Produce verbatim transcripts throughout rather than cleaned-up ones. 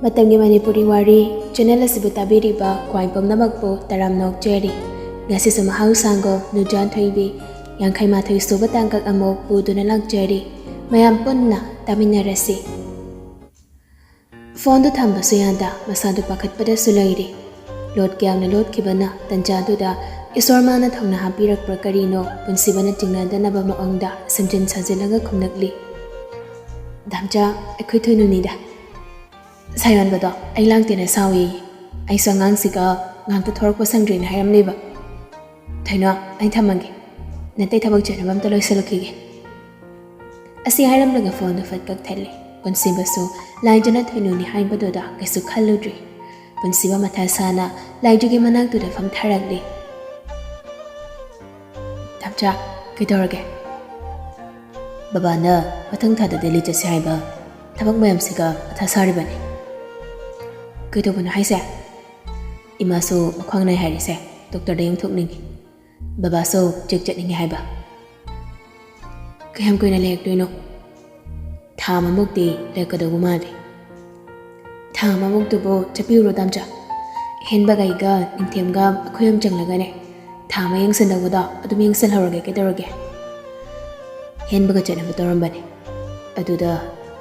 ꯃꯇꯝꯒꯤ ꯃꯅꯤꯄꯨꯔꯤ ꯋꯥꯔꯤ ꯆꯦꯅꯦꯜ ꯑꯁꯤꯕꯨ ꯇꯥꯕꯤꯔꯤꯕ ꯈ꯭ꯋꯥꯏ ꯄꯨꯝꯅꯃꯛꯄꯨ ꯇꯔꯥꯝꯅ ꯑꯣꯛꯆꯔꯤ꯫ ꯉꯁꯤꯁꯨ ꯃꯍꯧꯁꯥꯡꯒꯣ ꯅꯨꯖꯥꯟ ꯊꯣꯏꯕꯤ ꯌꯥꯡꯈꯩ ꯃꯥꯊꯣꯏ ꯁꯨꯕ ꯇꯥꯡꯀꯛ ꯑꯃꯨꯛ ꯄꯨꯗꯨꯅ ꯂꯥꯛꯆꯔꯤ꯫ ꯃꯌꯥꯝ ꯄꯨꯟꯅ ꯇꯥꯃꯤꯟꯅꯔꯁꯤ꯫ ꯐꯣꯟꯗꯨ ꯊꯝꯕꯁꯨ ꯌꯥꯗ ꯃꯁꯥꯗꯨ ꯄꯥꯈꯠꯄꯗꯁꯨ ꯂꯩꯔꯤ꯫ ꯂꯣꯠ ꯀꯌꯥꯝꯅ ꯂꯣꯠꯈꯤꯕꯅ ꯇꯟꯖꯥꯗꯨꯗ ꯏꯁꯣꯔ ꯃꯥꯅ ꯊꯧꯅꯥ ꯍꯥꯞꯄꯤꯔꯛꯄ꯭ꯔꯥ ꯀꯔꯤꯅꯣ ꯄꯨꯟꯁꯤꯕꯅ ꯆꯤꯡꯅꯗꯅꯕ ꯃꯑꯣꯡꯗ ꯁꯦꯝꯖꯤꯟ ꯁꯥꯖꯤꯜꯂꯒ ꯈꯨꯝꯂꯛꯂꯤ꯫ "ꯗꯥꯝꯆꯥ, ꯑꯩꯈꯣꯏ ꯊꯣꯏꯅꯨꯅꯤꯗ꯫ ꯁꯥꯌꯣꯟꯕꯗꯣ ꯑꯩ ꯂꯥꯛꯇꯦꯅ ꯁꯥꯎꯏ꯫ ꯑꯩꯁꯨ ꯑꯉꯥꯡꯁꯤꯒ ꯉꯥꯛꯇ ꯊꯣꯔꯛꯄ ꯁꯪꯗ꯭ꯔꯤꯅ ꯍꯥꯏꯔꯝꯂꯤꯕ꯫ ꯊꯣꯏꯅꯣ, ꯑꯩ ꯊꯝꯃꯒꯦ꯫ ꯅꯇꯩ ꯊꯕꯛ ꯆꯠꯅꯕ ꯑꯝꯇ ꯂꯣꯏꯁꯤꯜꯂꯛꯈꯤꯒꯦ"꯫ ꯑꯁꯤ ꯍꯥꯏꯔꯝꯂꯒ ꯐꯣꯟꯗꯨ ꯐꯠ ꯀꯛꯊꯠꯂꯦ꯫ ꯄꯨꯟꯁꯤꯕꯁꯨ ꯂꯥꯏꯖꯅ ꯊꯣꯏꯅꯨꯅꯤ ꯍꯥꯏꯕꯗꯨꯗ ꯀꯩꯁꯨ ꯈꯜꯂꯨꯗ꯭ꯔꯤ꯫ ꯄꯨꯟꯁꯤꯕ ꯃꯊꯥ ꯁꯥꯅ ꯂꯥꯏꯖꯒꯤ ꯃꯅꯥꯛꯇꯨꯗ ꯐꯝꯊꯔꯛꯂꯦ꯫ "ꯗꯥꯝꯆꯥ, ꯀꯩꯗꯧꯔꯒꯦ?" "ꯕꯕꯥꯅ ꯃꯊꯪ ꯊꯥꯗ ꯗꯦꯜꯂꯤ ꯆꯠꯁꯦ ꯍꯥꯏꯕ꯫ ꯊꯕꯛ ꯃꯌꯥꯝꯁꯤꯒ ꯃꯊꯥ ꯁꯥꯔꯤꯕꯅꯤ"꯫ "ꯀꯩꯗꯧꯕꯅꯣ ꯍꯥꯏꯁꯦ?" "ꯏꯃꯥꯁꯨ ꯃꯈ꯭ꯋꯥꯡ ꯅꯥꯏ ꯍꯥꯏꯔꯤꯁꯦ, ꯗꯣꯛꯇꯔꯗ ꯌꯦꯡꯊꯣꯛꯅꯤꯡꯉꯤ꯫ ꯕꯕꯥꯁꯨ ꯆꯦꯛ ꯆꯠꯅꯤꯡꯉꯤ ꯍꯥꯏꯕ"꯫ "ꯀꯌꯥꯝ ꯀꯨꯏꯅ ꯂꯩꯔꯛꯇꯣꯏꯅꯣ?" "ꯊꯥ ꯑꯃꯃꯨꯛꯇꯤ ꯂꯩꯔꯛꯀꯗꯧꯕ ꯃꯥꯜꯂꯤ"꯫ "ꯊꯥ ꯑꯃꯃꯨꯛꯇꯨꯕꯨ ꯆꯠꯄꯤꯔꯨꯔꯣ ꯗꯥꯝꯆꯥ꯫ ꯍꯦꯟꯕꯒ ꯑꯩꯒ ꯅꯤꯡꯊꯦꯝꯒ ꯑꯩꯈꯣꯏ ꯑꯍꯨꯝ ꯆꯪꯂꯒꯅꯦ ꯊꯥ ꯑꯃ ꯌꯦꯡꯁꯤꯟꯗꯧꯕꯗꯣ ꯑꯗꯨꯝ ꯌꯦꯡꯁꯤꯜꯍꯧꯔꯒꯦ꯫ ꯀꯩꯗꯧꯔꯒꯦ?" "ꯍꯦꯟꯕꯒ ꯆꯠꯅꯕ ꯇꯧꯔꯝꯕꯅꯦ꯫ ꯑꯗꯨꯗ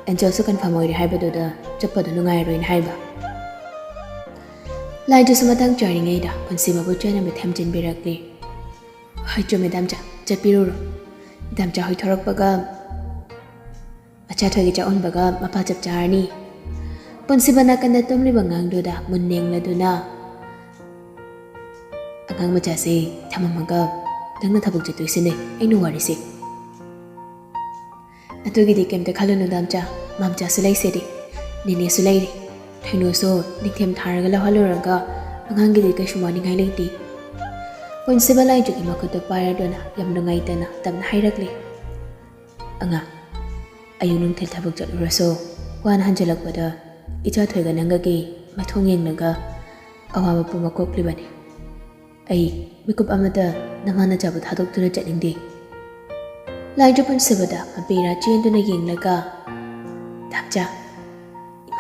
ꯑꯦꯟꯖꯦꯜꯁꯨ ꯀꯟꯐꯥꯔꯝ ꯑꯣꯏꯔꯦ ꯍꯥꯏꯕꯗꯨꯗ ꯆꯠꯄꯗꯣ ꯅꯨꯡꯉꯥꯏꯔꯣꯏꯅ ꯍꯥꯏꯕ"꯫ ꯂꯥꯏꯖꯁꯨ ꯃꯇꯥꯡ ꯆꯥꯔꯤꯉꯩꯗ ꯄꯨꯟꯁꯤꯕꯕꯨ ꯆꯠꯅꯕ ꯊꯦꯝꯖꯤꯟꯕꯤꯔꯛꯂꯤ꯫ "ꯍꯣꯏ, ꯆꯨꯝꯃꯦ ꯗꯥꯝꯆꯥ, ꯆꯠꯄꯤꯔꯨꯔꯣ꯫ ꯗꯥꯝꯆꯥ ꯍꯣꯏ ꯊꯣꯔꯛꯄꯒ ꯃꯆꯥ ꯊꯣꯏꯒꯤ ꯆꯥꯛ ꯎꯟꯕꯒ ꯃꯄꯥ ꯆꯞ ꯆꯥꯔꯅꯤ"꯫ ꯄꯨꯟꯁꯤꯕ ꯅꯥꯀꯟꯗ ꯇꯨꯝꯂꯤꯕ ꯑꯉꯥꯡꯗꯨꯗ ꯃꯨꯟꯅ ꯌꯦꯡꯂꯗꯨꯅ, "ꯑꯉꯥꯡ ꯃꯆꯥꯁꯦ ꯊꯝꯃꯝꯃꯒ ꯅꯪꯅ ꯊꯕꯛ ꯆꯠꯇꯣꯏꯁꯤꯅꯦ ꯑꯩꯅ ꯋꯥꯔꯤꯁꯦ"꯫ "ꯑꯗꯨꯒꯤꯗꯤ ꯀꯩꯝꯇ ꯈꯜꯂꯨꯅꯨ ꯗꯥꯝꯆꯥ, ꯃꯥꯝꯆꯥꯁꯨ ꯂꯩꯁꯤꯗꯤ, ꯅꯦꯅꯦꯁꯨ ꯂꯩꯔꯤ꯫ ꯊꯣꯏꯅꯨꯁꯨ ꯅꯤꯡꯊꯦꯝ ꯊꯥꯔꯒ ꯂꯧꯍꯜꯂꯨꯔꯒ ꯑꯉꯥꯡꯒꯤꯗꯤ ꯀꯩꯁꯨ ꯋꯥꯅꯤꯡꯉꯥꯏ ꯂꯩꯇꯦ"꯫ ꯄꯨꯟꯁꯤꯕ ꯂꯥꯏꯖꯒꯤ ꯃꯈꯨꯠꯇꯨ ꯄꯥꯏꯔꯗꯨꯅ ꯌꯥꯝ ꯅꯨꯡꯉꯥꯏꯇꯅ ꯇꯞꯅ ꯍꯥꯏꯔꯛꯂꯤ꯫ "ꯑꯉꯥꯡ, ꯑꯌꯨꯛ ꯅꯨꯡꯊꯤꯜ ꯊꯕꯛ ꯆꯠꯂꯨꯔꯁꯨ ꯋꯥꯅ ꯍꯟꯖꯤꯜꯂꯛꯄꯗ ꯏꯆꯥ ꯊꯣꯏꯒ ꯅꯪꯒꯒꯤ ꯃꯥꯏꯊꯣꯡ ꯌꯦꯡꯂꯒ ꯑꯋꯥꯕ ꯄꯨꯝꯕ ꯀꯣꯛꯂꯤꯕꯅꯤ꯫ ꯑꯩ ꯃꯤꯀꯨꯞ ꯑꯃꯇ ꯅꯃꯥ ꯅꯆꯥꯕꯨ ꯊꯥꯗꯣꯛꯇꯨꯅ ꯆꯠꯅꯤꯡꯗꯦ"꯫ ꯂꯥꯏꯖ ꯄꯨꯟꯁꯤꯕꯗ ꯃꯄꯤꯔꯥ ꯆꯦꯟꯗꯨꯅ ꯌꯦꯡꯂꯒ, "ꯗꯥꯝꯆꯥ,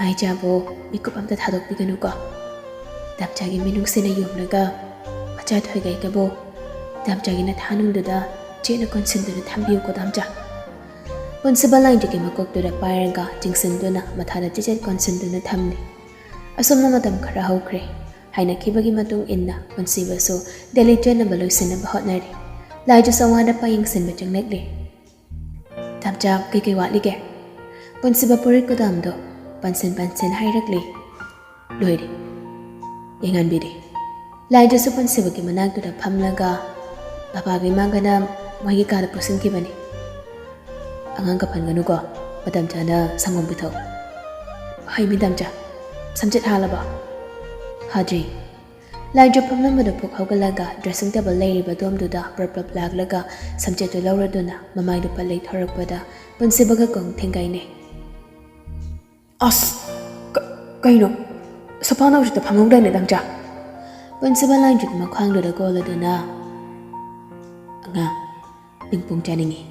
"ꯑꯥꯏꯖꯥꯕꯨ ꯃꯤꯀꯨꯞ ꯑꯝꯇ ꯊꯥꯗꯣꯛꯄꯤꯒꯅꯨꯀꯣ꯫ ꯗꯥꯝꯆꯥꯒꯤ ꯃꯤꯅꯨꯡꯁꯤꯅ ꯌꯣꯝꯂꯒ ꯃꯆꯥ ꯊꯣꯏꯒꯩꯒꯕꯨ ꯗꯥꯝꯆꯥꯒꯤ ꯅꯊꯥꯅꯨꯡꯗꯨꯗ ꯆꯦꯠꯅ ꯀꯣꯟꯁꯤꯟꯗꯨꯅ ꯊꯝꯕꯤꯌꯨꯀꯣ ꯗꯥꯝꯆꯥ"꯫ ꯄꯨꯟꯁꯤꯕ ꯂꯥꯏꯖꯒꯤ ꯃꯀꯣꯛꯇꯨꯗ ꯄꯥꯏꯔꯒ ꯆꯤꯡꯁꯤꯟꯗꯨꯅ ꯃꯊꯥꯗ ꯆꯤꯆꯦꯠ ꯀꯣꯟꯁꯤꯟꯗꯨꯅ ꯊꯝꯂꯤ꯫ ꯑꯁꯨꯝꯅ ꯃꯇꯝ ꯈꯔ ꯍꯧꯈ꯭ꯔꯦ꯫ ꯍꯥꯏꯅꯈꯤꯕꯒꯤ ꯃꯇꯨꯡ ꯏꯟꯅ ꯄꯨꯟꯁꯤꯕꯁꯨ ꯗꯦꯜꯂꯤ ꯆꯠꯅꯕ ꯂꯣꯏꯁꯤꯟꯅꯕ ꯍꯣꯠꯅꯔꯤ꯫ ꯂꯥꯏꯖꯁꯨ ꯑꯋꯥꯗ ꯄꯥꯌꯦꯡꯁꯤꯟꯕ ꯆꯪꯂꯛꯂꯤ꯫ "ꯗꯥꯝꯆꯥ, ꯀꯩꯀꯩ ꯋꯥꯠꯂꯤꯒꯦ?" ꯄꯨꯟꯁꯤꯕ ꯄꯨꯔꯤꯠ ꯀꯨꯗꯥꯝꯗꯣ ꯄꯟꯁꯤꯟ ꯄꯟꯁꯤꯟ ꯍꯥꯏꯔꯛꯂꯤ꯫ "ꯂꯣꯏꯔꯦ, ꯌꯦꯡꯍꯟꯕꯤꯔꯦ"꯫ ꯂꯥꯏꯖꯁꯨ ꯄꯨꯟꯁꯤꯕꯒꯤ ꯃꯅꯥꯛꯇꯨꯗ ꯐꯝꯂꯒ, "ꯕꯕꯥꯒ ꯏꯃꯥꯒꯅ ꯃꯣꯏꯒꯤ ꯀꯥꯗ ꯄꯨꯁꯤꯟꯈꯤꯕꯅꯤ꯫ ꯑꯉꯥꯡ ꯀꯞꯍꯟꯒꯅꯨꯀꯣ, ꯃꯇꯝ ꯆꯥꯅ ꯁꯪꯒꯣꯝ ꯄꯤꯊꯛꯎ"꯫ "ꯍꯣꯏ ꯃꯦꯗꯥꯝꯆꯥ꯫ ꯁꯝꯆꯦꯠ ꯍꯥꯜꯂꯕꯣ?" "ꯍꯥꯗ꯭ꯔꯤ"꯫ ꯂꯥꯏꯖ ꯐꯝꯂꯝꯕꯗꯨ ꯐꯨꯛ ꯍꯧꯒꯠꯂꯒ ꯗ꯭ꯔꯦꯁꯤꯡ ꯇꯦꯕꯜ ꯂꯩꯔꯤꯕ ꯑꯗꯣꯝꯗꯨꯗ ꯄ꯭ꯔꯞ ꯄ꯭ꯔꯞ ꯂꯥꯛꯂꯒ ꯁꯝꯆꯦꯠꯇꯨ ꯂꯧꯔꯗꯨꯅ ꯃꯃꯥꯏꯗꯨ ꯄꯠ ꯂꯩꯊꯣꯔꯛꯄꯗ ꯄꯨꯟꯁꯤꯕꯒ ꯀꯣꯡ ꯊꯦꯡꯒꯥꯏꯅꯩ꯫ "ꯑꯁ! ꯀ-, ꯀꯩꯅꯣ? ꯁꯣꯐꯥ ꯅꯥꯎꯁꯤꯗ ꯐꯝꯍꯧꯗꯥꯏꯅꯦ ꯗꯥꯝꯆꯥ?" ꯄꯨꯟꯁꯤꯕ ꯂꯥꯏꯖꯒꯤ ꯃꯈ꯭ꯋꯥꯡꯗꯨꯗ ꯀꯣꯜꯂꯗꯨꯅ, "ꯑꯉꯥꯡ, ꯄꯤꯡꯄꯣꯡ ꯆꯥꯅꯤꯡꯉꯤ"꯫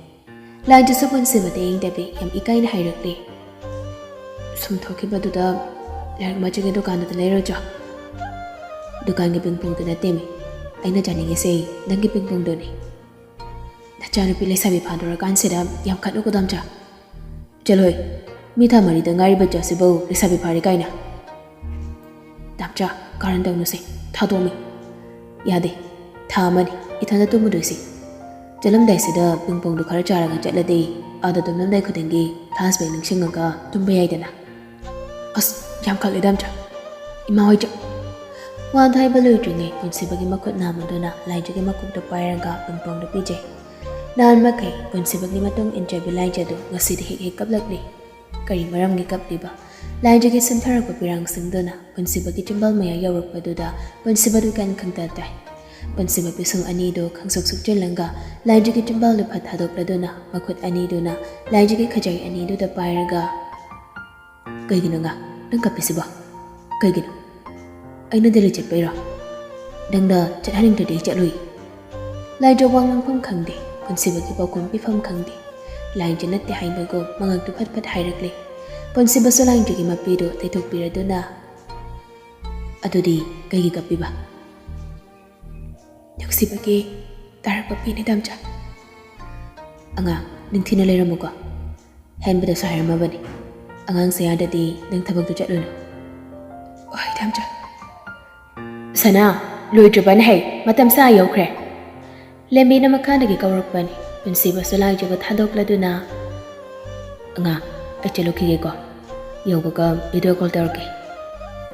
ꯂꯥꯏꯖꯁꯨ ꯄꯨꯟꯁꯤꯕꯗ ꯌꯦꯡꯗꯕꯤ ꯌꯥꯝ ꯏꯀꯥꯏꯅ ꯍꯥꯏꯔꯛꯂꯤ꯫ "ꯁꯨꯝ ꯊꯣꯛꯈꯤꯕꯗꯨꯗ ꯂꯥꯏꯔꯤꯛ ꯃꯆꯤꯒꯤ ꯗꯨꯀꯥꯟꯗꯨꯗ ꯂꯩꯔꯨꯆꯣ"꯫ "ꯗꯨꯀꯥꯟꯒꯤ ꯄꯤꯡꯄꯣꯡꯗꯨ ꯅꯠꯇꯦꯃꯤ꯫ ꯑꯩꯅ ꯆꯥꯅꯤꯡꯉꯤꯁꯦ ꯅꯪꯒꯤ ꯄꯤꯡꯄꯣꯡꯗꯨꯅꯤ꯫ ꯅꯆꯥꯅꯨꯄꯤ ꯂꯩꯁꯥꯕꯤ ꯐꯥꯗꯣꯔꯀꯥꯟꯁꯤꯗ ꯌꯥꯝ ꯈꯠꯅꯨꯀꯣ ꯗꯥꯝꯆꯥ꯫ ꯆꯠꯂꯣꯍꯦ, ꯃꯤ ꯊꯥ ꯃꯔꯤꯗ ꯉꯥꯏꯔꯤꯕ ꯆꯥꯁꯤꯕꯨ ꯂꯩꯁꯥꯕꯤ ꯐꯥꯔꯦ ꯀꯥꯏꯅ"꯫ "ꯗꯥꯝꯆꯥ, ꯀꯥꯔꯟ ꯇꯧꯅꯨꯁꯦ, ꯊꯥꯗꯣꯛꯑꯝꯃꯤ"꯫ "ꯌꯥꯗꯦ, ꯊꯥ ꯑꯃꯅꯤ ꯏꯊꯟꯗ ꯇꯨꯝꯃꯨꯗꯣꯏꯁꯤ꯫ ꯆꯠꯂꯝꯗꯥꯏꯁꯤꯗ ꯄꯤꯡꯄꯣꯡꯗꯨ ꯈꯔ ꯆꯥꯔꯒ ꯆꯠꯂꯗꯤ ꯑꯥꯗ ꯇꯨꯝꯂꯝꯗꯥꯏ ꯈꯨꯗꯤꯡꯒꯤ flashback ꯅꯤꯡꯁꯤꯡꯉꯒ ꯇꯨꯝꯕ ꯌꯥꯏꯗꯅ"꯫ "ꯑꯁ, ꯌꯥꯝ ꯈꯠꯂꯦ ꯗꯥꯝꯆꯥ꯫ ꯏꯃꯥ ꯍꯣꯏ ꯆꯠ-" ꯋꯥꯗꯨ ꯍꯥꯏꯕ ꯂꯣꯏꯗ꯭ꯔꯤꯉꯩ ꯄꯨꯟꯁꯤꯕꯒꯤ ꯃꯈꯨꯠ ꯅꯥꯝꯃꯗꯨꯅ ꯂꯥꯏꯖꯒꯤ ꯃꯀꯣꯛꯇ ꯄꯥꯏꯔꯒ ꯄꯤꯡꯄꯣꯡꯗꯨ ꯄꯤꯖꯩ꯫ ꯅꯍꯥꯟ ꯃꯈꯩ ꯄꯨꯟꯁꯤꯕꯒꯤ ꯃꯇꯨꯡ ꯏꯟꯖꯕꯤ ꯂꯥꯏꯖꯗꯨ ꯉꯁꯤꯗꯤ ꯍꯦꯛ ꯍꯦꯛ ꯀꯞꯂꯛꯂꯤ꯫ ꯀꯔꯤ ꯃꯔꯝꯒꯤ ꯀꯞꯂꯤꯕ? ꯂꯥꯏꯖꯒꯤ ꯁꯤꯟꯊꯔꯛꯄ ꯄꯤꯔꯥꯡꯁꯤꯡꯗꯨꯅ ꯄꯨꯟꯁꯤꯕꯒꯤ ꯆꯤꯝꯕꯥꯜ ꯃꯌꯥ ꯌꯧꯔꯛꯄꯗꯨꯗ ꯄꯨꯟꯁꯤꯕꯗꯨ ꯀꯟ ꯈꯪꯇ ꯇꯥꯏ꯫ ꯄꯨꯟꯁꯤꯕ ꯄꯤꯁꯨꯝ ꯑꯅꯤꯗꯨ ꯈꯪꯁꯨꯛ ꯁꯨꯛꯆꯤꯜꯂꯒ ꯂꯥꯏꯖꯒꯤ ꯆꯤꯝꯕꯥꯜꯗꯨ ꯐꯠ ꯊꯥꯗꯣꯛꯂꯗꯨꯅ ꯃꯈꯨꯠ ꯑꯅꯤꯗꯨꯅ ꯂꯥꯏꯖꯒꯤ ꯈꯖꯥꯏ ꯑꯅꯤꯗꯨꯗ ꯄꯥꯏꯔꯒ, "ꯀꯩꯒꯤꯅꯣ ꯉꯥ, ꯅꯪ ꯀꯞꯄꯤꯁꯤꯕꯣ? ꯀꯩꯒꯤꯅꯣ? ꯑꯩꯅ ꯗꯦꯜꯂꯤ ꯆꯠꯄꯩꯔꯣ? ꯅꯪꯅ ꯆꯠꯍꯟꯅꯤꯡꯗ꯭ꯔꯗꯤ ꯑꯩ ꯆꯠꯂꯨꯏ"꯫ ꯂꯥꯏꯖ ꯋꯥ ꯉꯥꯡꯐꯝ ꯈꯪꯗꯦ, ꯄꯨꯟꯁꯤꯕꯒꯤ ꯄꯥꯎꯈꯨꯝ ꯄꯤꯐꯝ ꯈꯪꯗꯦ꯫ ꯂꯥꯏꯖ ꯅꯠꯇꯦ ꯍꯥꯏꯕꯒꯨꯝ ꯃꯉꯛꯇꯨ ꯐꯠ ꯐꯠ ꯍꯥꯏꯔꯛꯂꯦ꯫ ꯄꯨꯟꯁꯤꯕꯁꯨ ꯂꯥꯏꯟꯗ꯭ꯔꯤꯒꯤ ꯃꯄꯤꯗꯨ ꯇꯩꯊꯣꯛꯄꯤꯔꯗꯨꯅ, "ꯑꯗꯨꯗꯤ ꯀꯩꯒꯤ ꯀꯞꯄꯤꯕ?" "ꯅꯨꯡꯁꯤꯕꯒꯤ ꯇꯥꯔꯛꯄ ꯄꯤꯅꯤ, ꯗꯥꯝꯆꯥ꯫ ꯑꯉꯥꯡ, ꯅꯤꯡꯊꯤꯅ ꯂꯩꯔꯝꯃꯨꯀꯣ꯫ ꯍꯦꯟꯕꯗꯁꯨ ꯍꯥꯏꯔꯝꯃꯕꯅꯤ, ꯑꯉꯥꯡꯁꯦ ꯌꯥꯗꯗꯤ ꯅꯪ ꯊꯕꯛꯇꯨ ꯆꯠꯂꯨꯅꯨ꯫ ꯍꯣꯏ, ꯗꯥꯝꯆꯥ꯫" "ꯁꯅꯥ, ꯂꯣꯏꯗ꯭ꯔꯤꯕꯅ ꯍꯩ, ꯃꯇꯝꯁꯦ ꯑꯥ ꯌꯧꯈ꯭ꯔꯦ꯫" ꯂꯦꯝꯕꯤꯅ ꯃꯈꯥꯗꯒꯤ ꯀꯧꯔꯛꯄꯅꯤ꯫ ꯄꯨꯟꯁꯤꯕꯁꯨ ꯂꯥꯏꯖꯕ ꯊꯥꯗꯣꯛꯂꯗꯨꯅ, "ꯑꯉꯥꯡ, ꯑꯩ ꯆꯠꯂꯨꯈꯤꯒꯦꯀꯣ꯫ ꯌꯧꯕꯒ ꯚꯤꯗꯤꯑꯣ ꯀꯣꯜ ꯇꯧꯔꯛꯀꯦ꯫"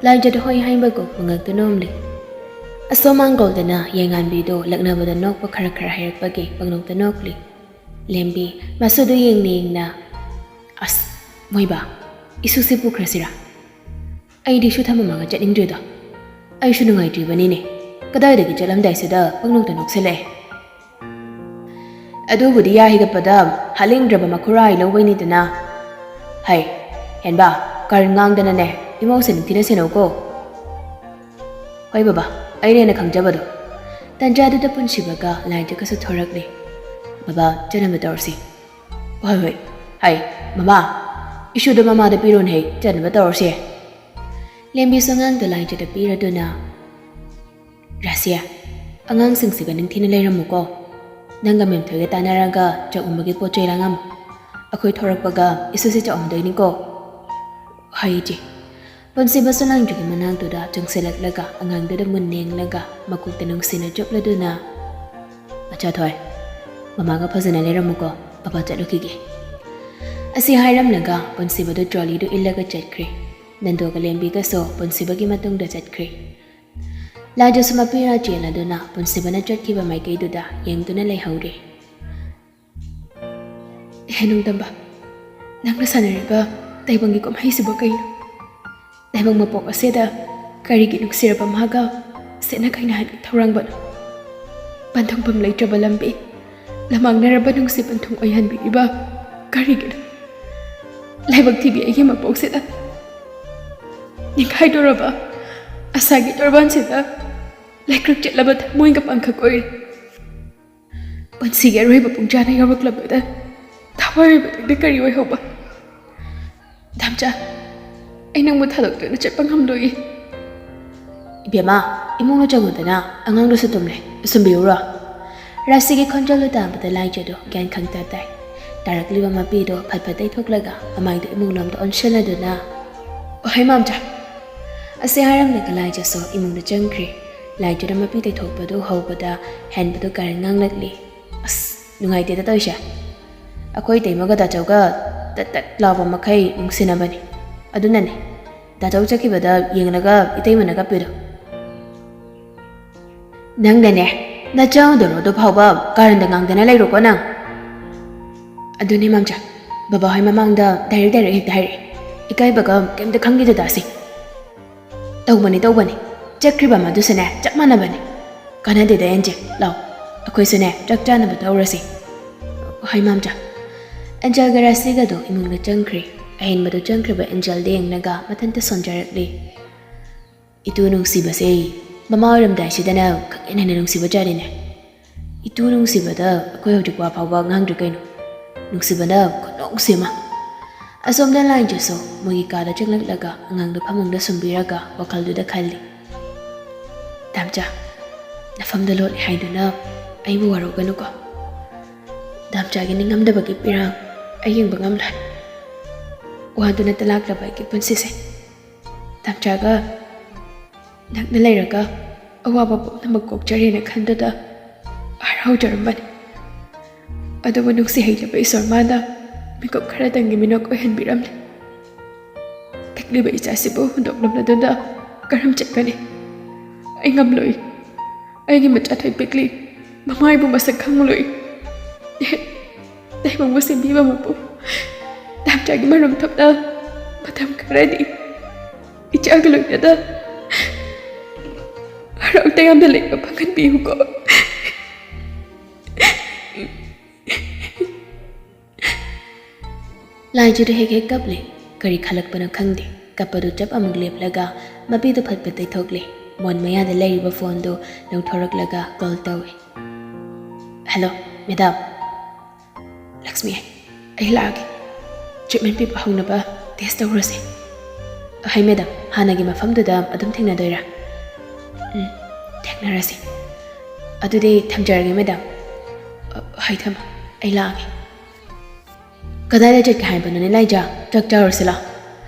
ꯂꯥꯏꯖꯗ ꯍꯣꯏ ꯍꯥꯏꯕꯒꯨꯝ ꯃꯉꯛꯇ ꯅꯣꯝꯂꯤ꯫ ꯑꯁꯣꯝ ꯃꯥꯡꯒꯣꯜꯗꯅ ꯌꯥꯏꯉꯥꯟꯕꯤꯗꯨ ꯂꯛꯅꯕꯗ ꯅꯣꯛꯄ ꯈꯔ ꯈꯔ ꯍꯩꯔꯛꯄꯒꯤ ꯄꯪꯅꯣꯛꯇ ꯅꯣꯛꯂꯤ꯫ ꯂꯦꯝꯕꯤ ꯃꯁꯨꯗꯨ ꯌꯦꯡꯅ ꯌꯦꯡꯅ, "ꯑꯁ, ꯃꯣꯏꯕꯥ, ꯏꯁꯨꯁꯤ ꯄꯨꯈ꯭ꯔꯁꯤꯔꯥ? ꯑꯩꯗꯤ ꯏꯁꯨ ꯊꯝꯃꯝꯃꯒ ꯆꯠꯅꯤꯡꯗ꯭ꯔꯦꯗ꯫ ꯑꯩꯁꯨ ꯅꯨꯡꯉꯥꯏꯇ꯭ꯔꯤꯕꯅꯤꯅꯦ꯫ ꯀꯗꯥꯏꯗꯒꯤ ꯆꯠꯂꯝꯗꯥꯏꯁꯤꯗ ꯄꯪꯅꯣꯛꯇ ꯅꯣꯛꯁꯤꯜꯂꯛꯑꯦ꯫" "ꯑꯗꯨꯕꯨꯗꯤ ꯌꯥ ꯍꯤꯒꯠꯄꯗ ꯍꯥꯠꯅꯤꯡꯗ꯭ꯔꯕ ꯃꯈꯨꯔꯥ ꯍꯥꯏ ꯂꯧꯕꯩꯅꯤꯗꯅ꯫ ꯍꯩ, ꯍꯦꯟꯕ, ꯀꯔꯟ ꯉꯥꯡꯗꯅꯅꯦ, ꯏꯃꯧꯁꯦ ꯅꯤꯡꯊꯤꯅ ꯁꯦꯟꯅꯧꯀꯣ꯫" "ꯍꯣꯏ ꯕꯕꯥ, ꯑꯩꯅ ꯍꯦꯟꯅ ꯈꯪꯖꯕꯗꯣ꯫" ꯇꯟꯖꯥꯗꯨꯗ ꯄꯨꯟꯁꯤꯕꯒ ꯂꯥꯏꯖꯒꯁꯨ ꯊꯣꯔꯛꯂꯦ꯫ "ꯕꯕꯥ, ꯆꯠꯅꯕ ꯇꯧꯔꯁꯤ꯫" "ꯍꯣꯏ, ꯍꯣꯏ꯫ ꯍꯩ, ꯃꯃꯥ, ꯏꯁꯨꯗꯣ ꯃꯃꯥꯗ ꯄꯤꯔꯣꯅꯦ, ꯍꯩ, ꯆꯠꯅꯕ ꯇꯧꯔꯁꯦ꯫" ꯂꯦꯝꯕꯤꯁꯨ ꯑꯉꯥꯡꯗꯣ ꯂꯥꯏꯖꯗ ꯄꯤꯔꯗꯨꯅ, "ꯔꯥꯁꯤꯌꯥ, ꯑꯉꯥꯡꯁꯤꯡꯁꯤꯒ ꯅꯤꯡꯊꯤꯅ ꯂꯩꯔꯝꯃꯨꯀꯣ꯫ ꯅꯪꯒ ꯃꯦꯝꯊꯣꯏꯒ ꯇꯥꯟꯅꯔꯒ ꯆꯥꯛꯎꯝꯕꯒꯤ ꯄꯣꯠ ꯆꯩ ꯂꯥꯡꯉꯝꯃꯨ꯫ ꯑꯩꯈꯣꯏ ꯊꯣꯔꯛꯄꯒ ꯏꯁꯨꯁꯤ ꯆꯥꯛꯎꯝꯗꯣꯏꯅꯤꯀꯣ꯫" "ꯍꯣꯏ, ꯏꯆꯦ꯫" ꯄꯨꯟꯁꯤꯕꯁꯨ ꯂꯥꯏꯖꯒꯤ ꯃꯅꯥꯛꯇꯨꯗ ꯆꯪꯁꯤꯜꯂꯛꯂꯒ ꯑꯉꯥꯡꯗꯨꯗ ꯃꯨꯟꯅ ꯌꯦꯡꯂꯒ ꯃꯀꯣꯛꯇ ꯅꯨꯡꯁꯤꯅ ꯆꯨꯞꯂꯗꯨꯅ, "ꯃꯆꯥꯊꯣꯏ, ꯃꯃꯥꯒ ꯐꯖꯅ ꯂꯩꯔꯝꯃꯨꯀꯣ, ꯄꯄꯥ ꯆꯠꯂꯨꯈꯤꯒꯦ꯫" ꯑꯁꯤ ꯍꯥꯏꯔꯝꯂꯒ ꯄꯨꯟꯁꯤꯕꯗꯨ ꯇ꯭ꯔꯣꯂꯤꯗꯨ ꯏꯜꯂꯒ ꯆꯠꯈ꯭ꯔꯦ꯫ ꯅꯟꯗꯣꯒ ꯂꯦꯝꯕꯤꯒꯁꯨ ꯄꯨꯟꯁꯤꯕꯒꯤ ꯃꯇꯨꯡꯗ ꯆꯠꯈ꯭ꯔꯦ꯫ ꯂꯥꯏꯖꯁꯨ ꯃꯄꯤꯔꯥ ꯆꯦꯜꯂꯗꯨꯅ ꯄꯨꯟꯁꯤꯕꯅ ꯆꯠꯈꯤꯕ ꯃꯥꯏꯀꯩꯗꯨꯗ ꯌꯦꯡꯗꯨꯅ ꯂꯩꯍꯧꯔꯦ꯫ "ꯍꯦ ꯅꯣꯡꯗꯝꯕ, ꯅꯪꯅ ꯁꯥꯟꯅꯔꯤꯕ ꯇꯥꯏꯕꯪꯒꯤ ꯀꯨꯝꯍꯩꯁꯤꯕꯨ ꯀꯩꯅꯣ? ꯇꯥꯏꯕꯪ ꯃꯄꯣꯛ ꯑꯁꯤꯗ ꯀꯔꯤꯒꯤ ꯅꯨꯡꯁꯤꯔꯕ ꯃꯥꯒ ꯁꯦꯠꯅ ꯀꯩꯅꯍꯟꯒꯤ ꯊꯧꯔꯥꯡꯕꯅꯣ? ꯄꯟꯊꯨꯡꯐꯝ ꯂꯩꯇ꯭ꯔꯕ ꯂꯝꯕꯤ, ꯂꯃꯥꯡꯅꯔꯕ ꯅꯨꯡꯁꯤ ꯄꯟꯊꯨꯡ ꯑꯣꯏꯍꯟꯕꯤꯔꯤꯕ ꯀꯔꯤꯒꯤꯅꯣ? ꯂꯥꯏꯕꯛ ꯊꯤꯕꯤ ꯑꯩꯒꯤ ꯃꯄꯣꯛꯁꯤꯗ ꯅꯤꯡꯈꯥꯏꯗꯧꯔꯕ ꯑꯁꯥꯒꯤ ꯇꯣꯔꯕꯥꯟꯁꯤꯗ ꯂꯩꯀ꯭ꯔꯛ ꯆꯠꯂꯕ ꯊꯃꯣꯏꯒ ꯄꯥꯡꯈꯛ ꯑꯣꯏꯔꯦ꯫ ꯄꯨꯟꯁꯤꯒꯤ ꯑꯔꯣꯏꯕ ꯄꯨꯡꯖꯥꯅ ꯌꯧꯔꯛꯂꯕꯗ ꯊꯋꯥꯏ ꯑꯣꯏꯕꯗꯨꯗꯤ ꯀꯔꯤ ꯑꯣꯏꯍꯧꯕ?" ꯆꯥ, ꯑꯩ ꯅꯪꯕꯨ ꯊꯥꯗꯣꯛꯇꯨꯅ ꯆꯠꯄ ꯉꯝꯂꯣꯏꯌꯦ꯫ ꯏꯕꯦꯝꯃ, ꯏꯃꯨꯡꯗ ꯆꯪꯉꯨꯗꯅ, ꯑꯉꯥꯡꯗꯨꯁꯨ ꯇꯨꯝꯂꯦ, ꯄꯨꯁꯤꯟꯕꯤꯌꯨꯔꯣ? ꯔꯥꯁꯤꯒꯤ ꯈꯣꯟꯖꯦꯜꯗꯨ ꯇꯥꯕꯗ ꯂꯥꯏꯖꯗꯨ ꯒ꯭ꯌꯥꯟ ꯈꯪꯇ ꯇꯥꯏ꯫ ꯇꯥꯔꯛꯂꯤꯕ ꯃꯄꯤꯗꯨ ꯐꯠ ꯐꯠ ꯇꯩꯊꯣꯛꯂꯒ ꯃꯃꯥꯏꯗꯨ ꯏꯃꯨꯡꯂꯣꯝꯗ ꯑꯣꯟꯁꯤꯜꯂꯗꯨꯅ, "ꯑꯣꯍꯩ ꯃꯥꯝꯆꯥ!" ꯑꯁꯤ ꯍꯥꯏꯔꯝꯂꯒ ꯂꯥꯏꯖꯁꯨ ꯏꯃꯨꯡꯗ ꯆꯪꯈ꯭ꯔꯦ꯫ ꯂꯥꯏꯖꯗ ꯃꯄꯤ ꯇꯩꯊꯣꯛꯄꯗꯨ ꯍꯧꯕꯗ ꯍꯦꯟꯕꯗꯨ ꯀꯥꯔꯟ ꯉꯥꯡꯂꯛꯂꯤ꯫ "ꯑꯁ, ꯅꯨꯡꯉꯥꯏꯇꯦꯗ ꯇꯧꯔꯤꯁꯦ꯫ ꯑꯩꯈꯣꯏ ꯏꯇꯩꯃꯒ ꯗꯥꯆꯧꯒ ꯇꯠ ꯇꯠ ꯂꯥꯎꯕ ꯃꯈꯩ ꯅꯨꯡꯁꯤꯅꯕꯅꯤ꯫ ꯑꯗꯨꯅꯅꯤ ꯗꯥꯆꯧ ꯆꯠꯈꯤꯕꯗ ꯌꯦꯡꯂꯒ ꯏꯇꯩꯃꯅ ꯀꯞꯄꯤꯗꯣ꯫ ꯅꯪꯅꯅꯦ, ꯅꯆꯥꯗꯣ ꯐꯥꯎꯕ ꯀꯥꯔꯟꯗ ꯉꯥꯡꯗꯅ ꯂꯩꯔꯣꯀꯣ ꯅꯪ꯫" "ꯑꯗꯨꯅꯤ ꯃꯥꯝꯆꯥ, ꯕꯕꯥ ꯍꯣꯏ ꯃꯃꯥꯡꯗ ꯗꯥꯏꯔꯦꯛ ꯗꯥꯏꯔꯦꯛ ꯍꯦꯛꯇ ꯍꯥꯏꯔꯛꯑꯦ꯫ ꯏꯀꯥꯏꯕꯒ ꯀꯩꯝꯇ ꯈꯪꯈꯤꯗꯦꯗ ꯑꯁꯤ꯫ ꯇꯧꯕꯅꯤ, ꯇꯧꯕꯅꯤ꯫ ꯆꯠꯈ꯭ꯔꯤꯕ ꯃꯗꯨꯁꯨꯅꯦ ꯆꯞ ꯃꯥꯟꯅꯕꯅꯤ꯫ ꯀꯥꯟꯅꯗꯦꯗ ꯑꯦꯟꯖꯦꯜ, ꯂꯥꯎ, ꯑꯩꯈꯣꯏꯁꯨꯅꯦ ꯆꯥꯛ ꯆꯥꯅꯕ ꯇꯧꯔꯁꯤ꯫" "ꯍꯣꯏ ꯃꯥꯝꯆꯥ꯫" ꯑꯦꯟꯖꯦꯜꯒ ꯔꯥꯁꯤꯒꯗꯣ ꯏꯃꯨꯡꯗ ꯆꯪꯈ꯭ꯔꯦ꯫ ꯑꯍꯦꯟꯕꯗꯨ ꯆꯪꯈ꯭ꯔꯤꯕ ꯑꯦꯟꯖꯦꯜꯗ ꯌꯦꯡꯂꯒ ꯃꯊꯟꯇ ꯁꯣꯟꯖꯔꯛꯂꯤ꯫ "ꯏꯇꯨ ꯅꯨꯡꯁꯤꯕꯁꯦ ꯃꯃꯥ ꯑꯣꯏꯔꯝꯗꯥꯏꯁꯤꯗꯅ ꯈꯪꯍꯦꯟ ꯍꯦꯟꯅ ꯅꯨꯡꯁꯤꯕ ꯖꯥꯠꯅꯤꯅꯦ꯫ ꯏꯇꯨ ꯅꯨꯡꯁꯤꯕꯗ ꯑꯩꯈꯣꯏ ꯍꯧꯖꯤꯛ ꯋꯥ ꯐꯥꯎꯕ ꯉꯥꯡꯗ꯭ꯔꯤ ꯀꯩꯅꯣ꯫ ꯅꯨꯡꯁꯤꯕꯅ ꯈꯨꯅꯨꯡꯁꯤ ꯑꯃ꯫" ꯑꯁꯣꯝꯗ ꯂꯥꯏꯖꯁꯨ ꯃꯣꯏꯒꯤ ꯀꯥꯗ ꯆꯪꯂꯛꯂꯒ ꯑꯉꯥꯡꯗꯨ ꯐꯃꯨꯡꯗ ꯁꯨꯝꯕꯤꯔꯒ ꯋꯥꯈꯜꯗꯨꯗ ꯈꯜꯂꯤ꯫ "ꯗꯥꯝꯆꯥ, ꯅꯐꯝꯗ ꯂꯣꯠꯂꯤ ꯍꯥꯏꯗꯨꯅ ꯑꯩꯕꯨ ꯋꯥꯔꯧꯒꯅꯨꯀꯣ꯫ ꯗꯥꯝꯆꯥꯒꯤ ꯅꯤꯡꯉꯝꯗꯕꯒꯤ ꯄꯤꯔꯥꯡ ꯑꯩ ꯌꯦꯡꯕ ꯉꯝꯂꯣꯏ꯫ ꯋꯥꯗꯨꯅ ꯇꯂꯥꯛꯂꯕ ꯑꯩꯒꯤ ꯄꯨꯟꯁꯤꯁꯦ꯫ ꯗꯥꯝꯆꯥꯒ ꯅꯛꯅ ꯂꯩꯔꯒ ꯑꯋꯥꯕ ꯄꯨꯝꯅꯃꯛ ꯀꯣꯛꯆꯔꯦꯅ ꯈꯟꯗꯨꯅ ꯍꯔꯥꯎꯖꯔꯝꯕꯅꯤ꯫ ꯑꯗꯨꯕꯨ ꯅꯨꯡꯁꯤ ꯍꯩꯇꯕ ꯏꯁꯣꯔ ꯃꯥꯅ ꯃꯤꯀꯨꯞ ꯈꯔꯗꯪꯒꯤ ꯃꯤꯅꯣꯛ ꯑꯣꯏꯍꯟꯕꯤꯔꯝꯂꯦ꯫ ꯄꯤꯛꯂꯤꯕ ꯏꯆꯥꯁꯤꯕꯨ ꯍꯨꯟꯗꯣꯛꯂꯝꯂꯗꯨꯅ ꯀꯔꯝ ꯆꯠꯀꯅꯤ? ꯑꯩ ꯉꯝꯂꯣꯏ꯫ ꯑꯩꯒꯤ ꯃꯆꯥꯊꯣꯏ ꯄꯤꯛꯂꯤ, ꯃꯃꯥ ꯑꯩꯕꯨ ꯃꯁꯛ ꯈꯪꯂꯣꯏ꯫ ꯇꯥꯏꯕꯪꯕꯨ ꯁꯦꯝꯕꯤꯕ ꯃꯄꯨ ꯗꯥꯝꯆꯥꯒꯤ ꯃꯔꯨꯝ ꯊꯣꯛꯅ ꯃꯇꯝ ꯈꯔꯗꯤ ꯏꯆꯥꯒ ꯂꯣꯏꯅꯅ ꯍꯔꯥꯎ ꯇꯌꯥꯝꯅ ꯂꯩꯕ ꯐꯪꯍꯟꯕꯤꯌꯨꯀꯣ꯫" ꯂꯥꯏꯖꯨꯗ ꯍꯦꯛ ꯍꯦꯛ ꯀꯞꯂꯦ꯫ ꯀꯔꯤ ꯈꯜꯂꯛꯄꯅꯣ ꯈꯪꯗꯦ꯫ ꯀꯞꯄꯗꯨ ꯆꯞ ꯑꯃꯨꯛ ꯂꯦꯞꯂꯒ ꯃꯄꯤꯗꯨ ꯐꯠ ꯐꯠ ꯇꯩꯊꯣꯛꯂꯦ꯫ ꯃꯣꯟ ꯃꯌꯥꯗ ꯂꯩꯔꯤꯕ ꯐꯣꯟꯗꯨ ꯂꯧꯊꯣꯔꯛꯂꯒ ꯀꯣꯜ ꯇꯧꯏ꯫ "Hello, madam." "ꯂꯛꯁꯃꯤ, ꯑꯩ ꯂꯥꯛꯑꯒꯦ꯫ ꯇ꯭ꯔꯤꯠꯃꯦꯟ ꯄꯤꯕ ꯍꯧꯅꯕ ꯇꯦꯁ ꯇꯧꯔꯁꯦ꯫ ꯍꯩ ꯃꯦꯗꯥꯝ, ꯍꯥꯟꯅꯒꯤ ꯃꯐꯝꯗꯨꯗ ꯑꯗꯨꯝ ꯊꯦꯡꯅꯗꯣꯏꯔꯥ? ꯎꯝ, ꯊꯦꯡꯅꯔꯁꯤ꯫ ꯑꯗꯨꯗꯤ ꯊꯝꯖꯔꯒꯦ ꯃꯦꯗꯥꯝ꯫ ꯍꯩ ꯊꯝꯃꯣ, ꯑꯩ ꯂꯥꯛꯑꯒꯦ꯫ ꯀꯗꯥꯏꯗ ꯆꯠꯀꯦ ꯍꯥꯏꯕꯅꯣꯅꯦ ꯂꯥꯏꯖꯥ? ꯆꯥꯛ ꯆꯥꯔꯨꯁꯤ ꯂꯥꯛꯑꯣ꯫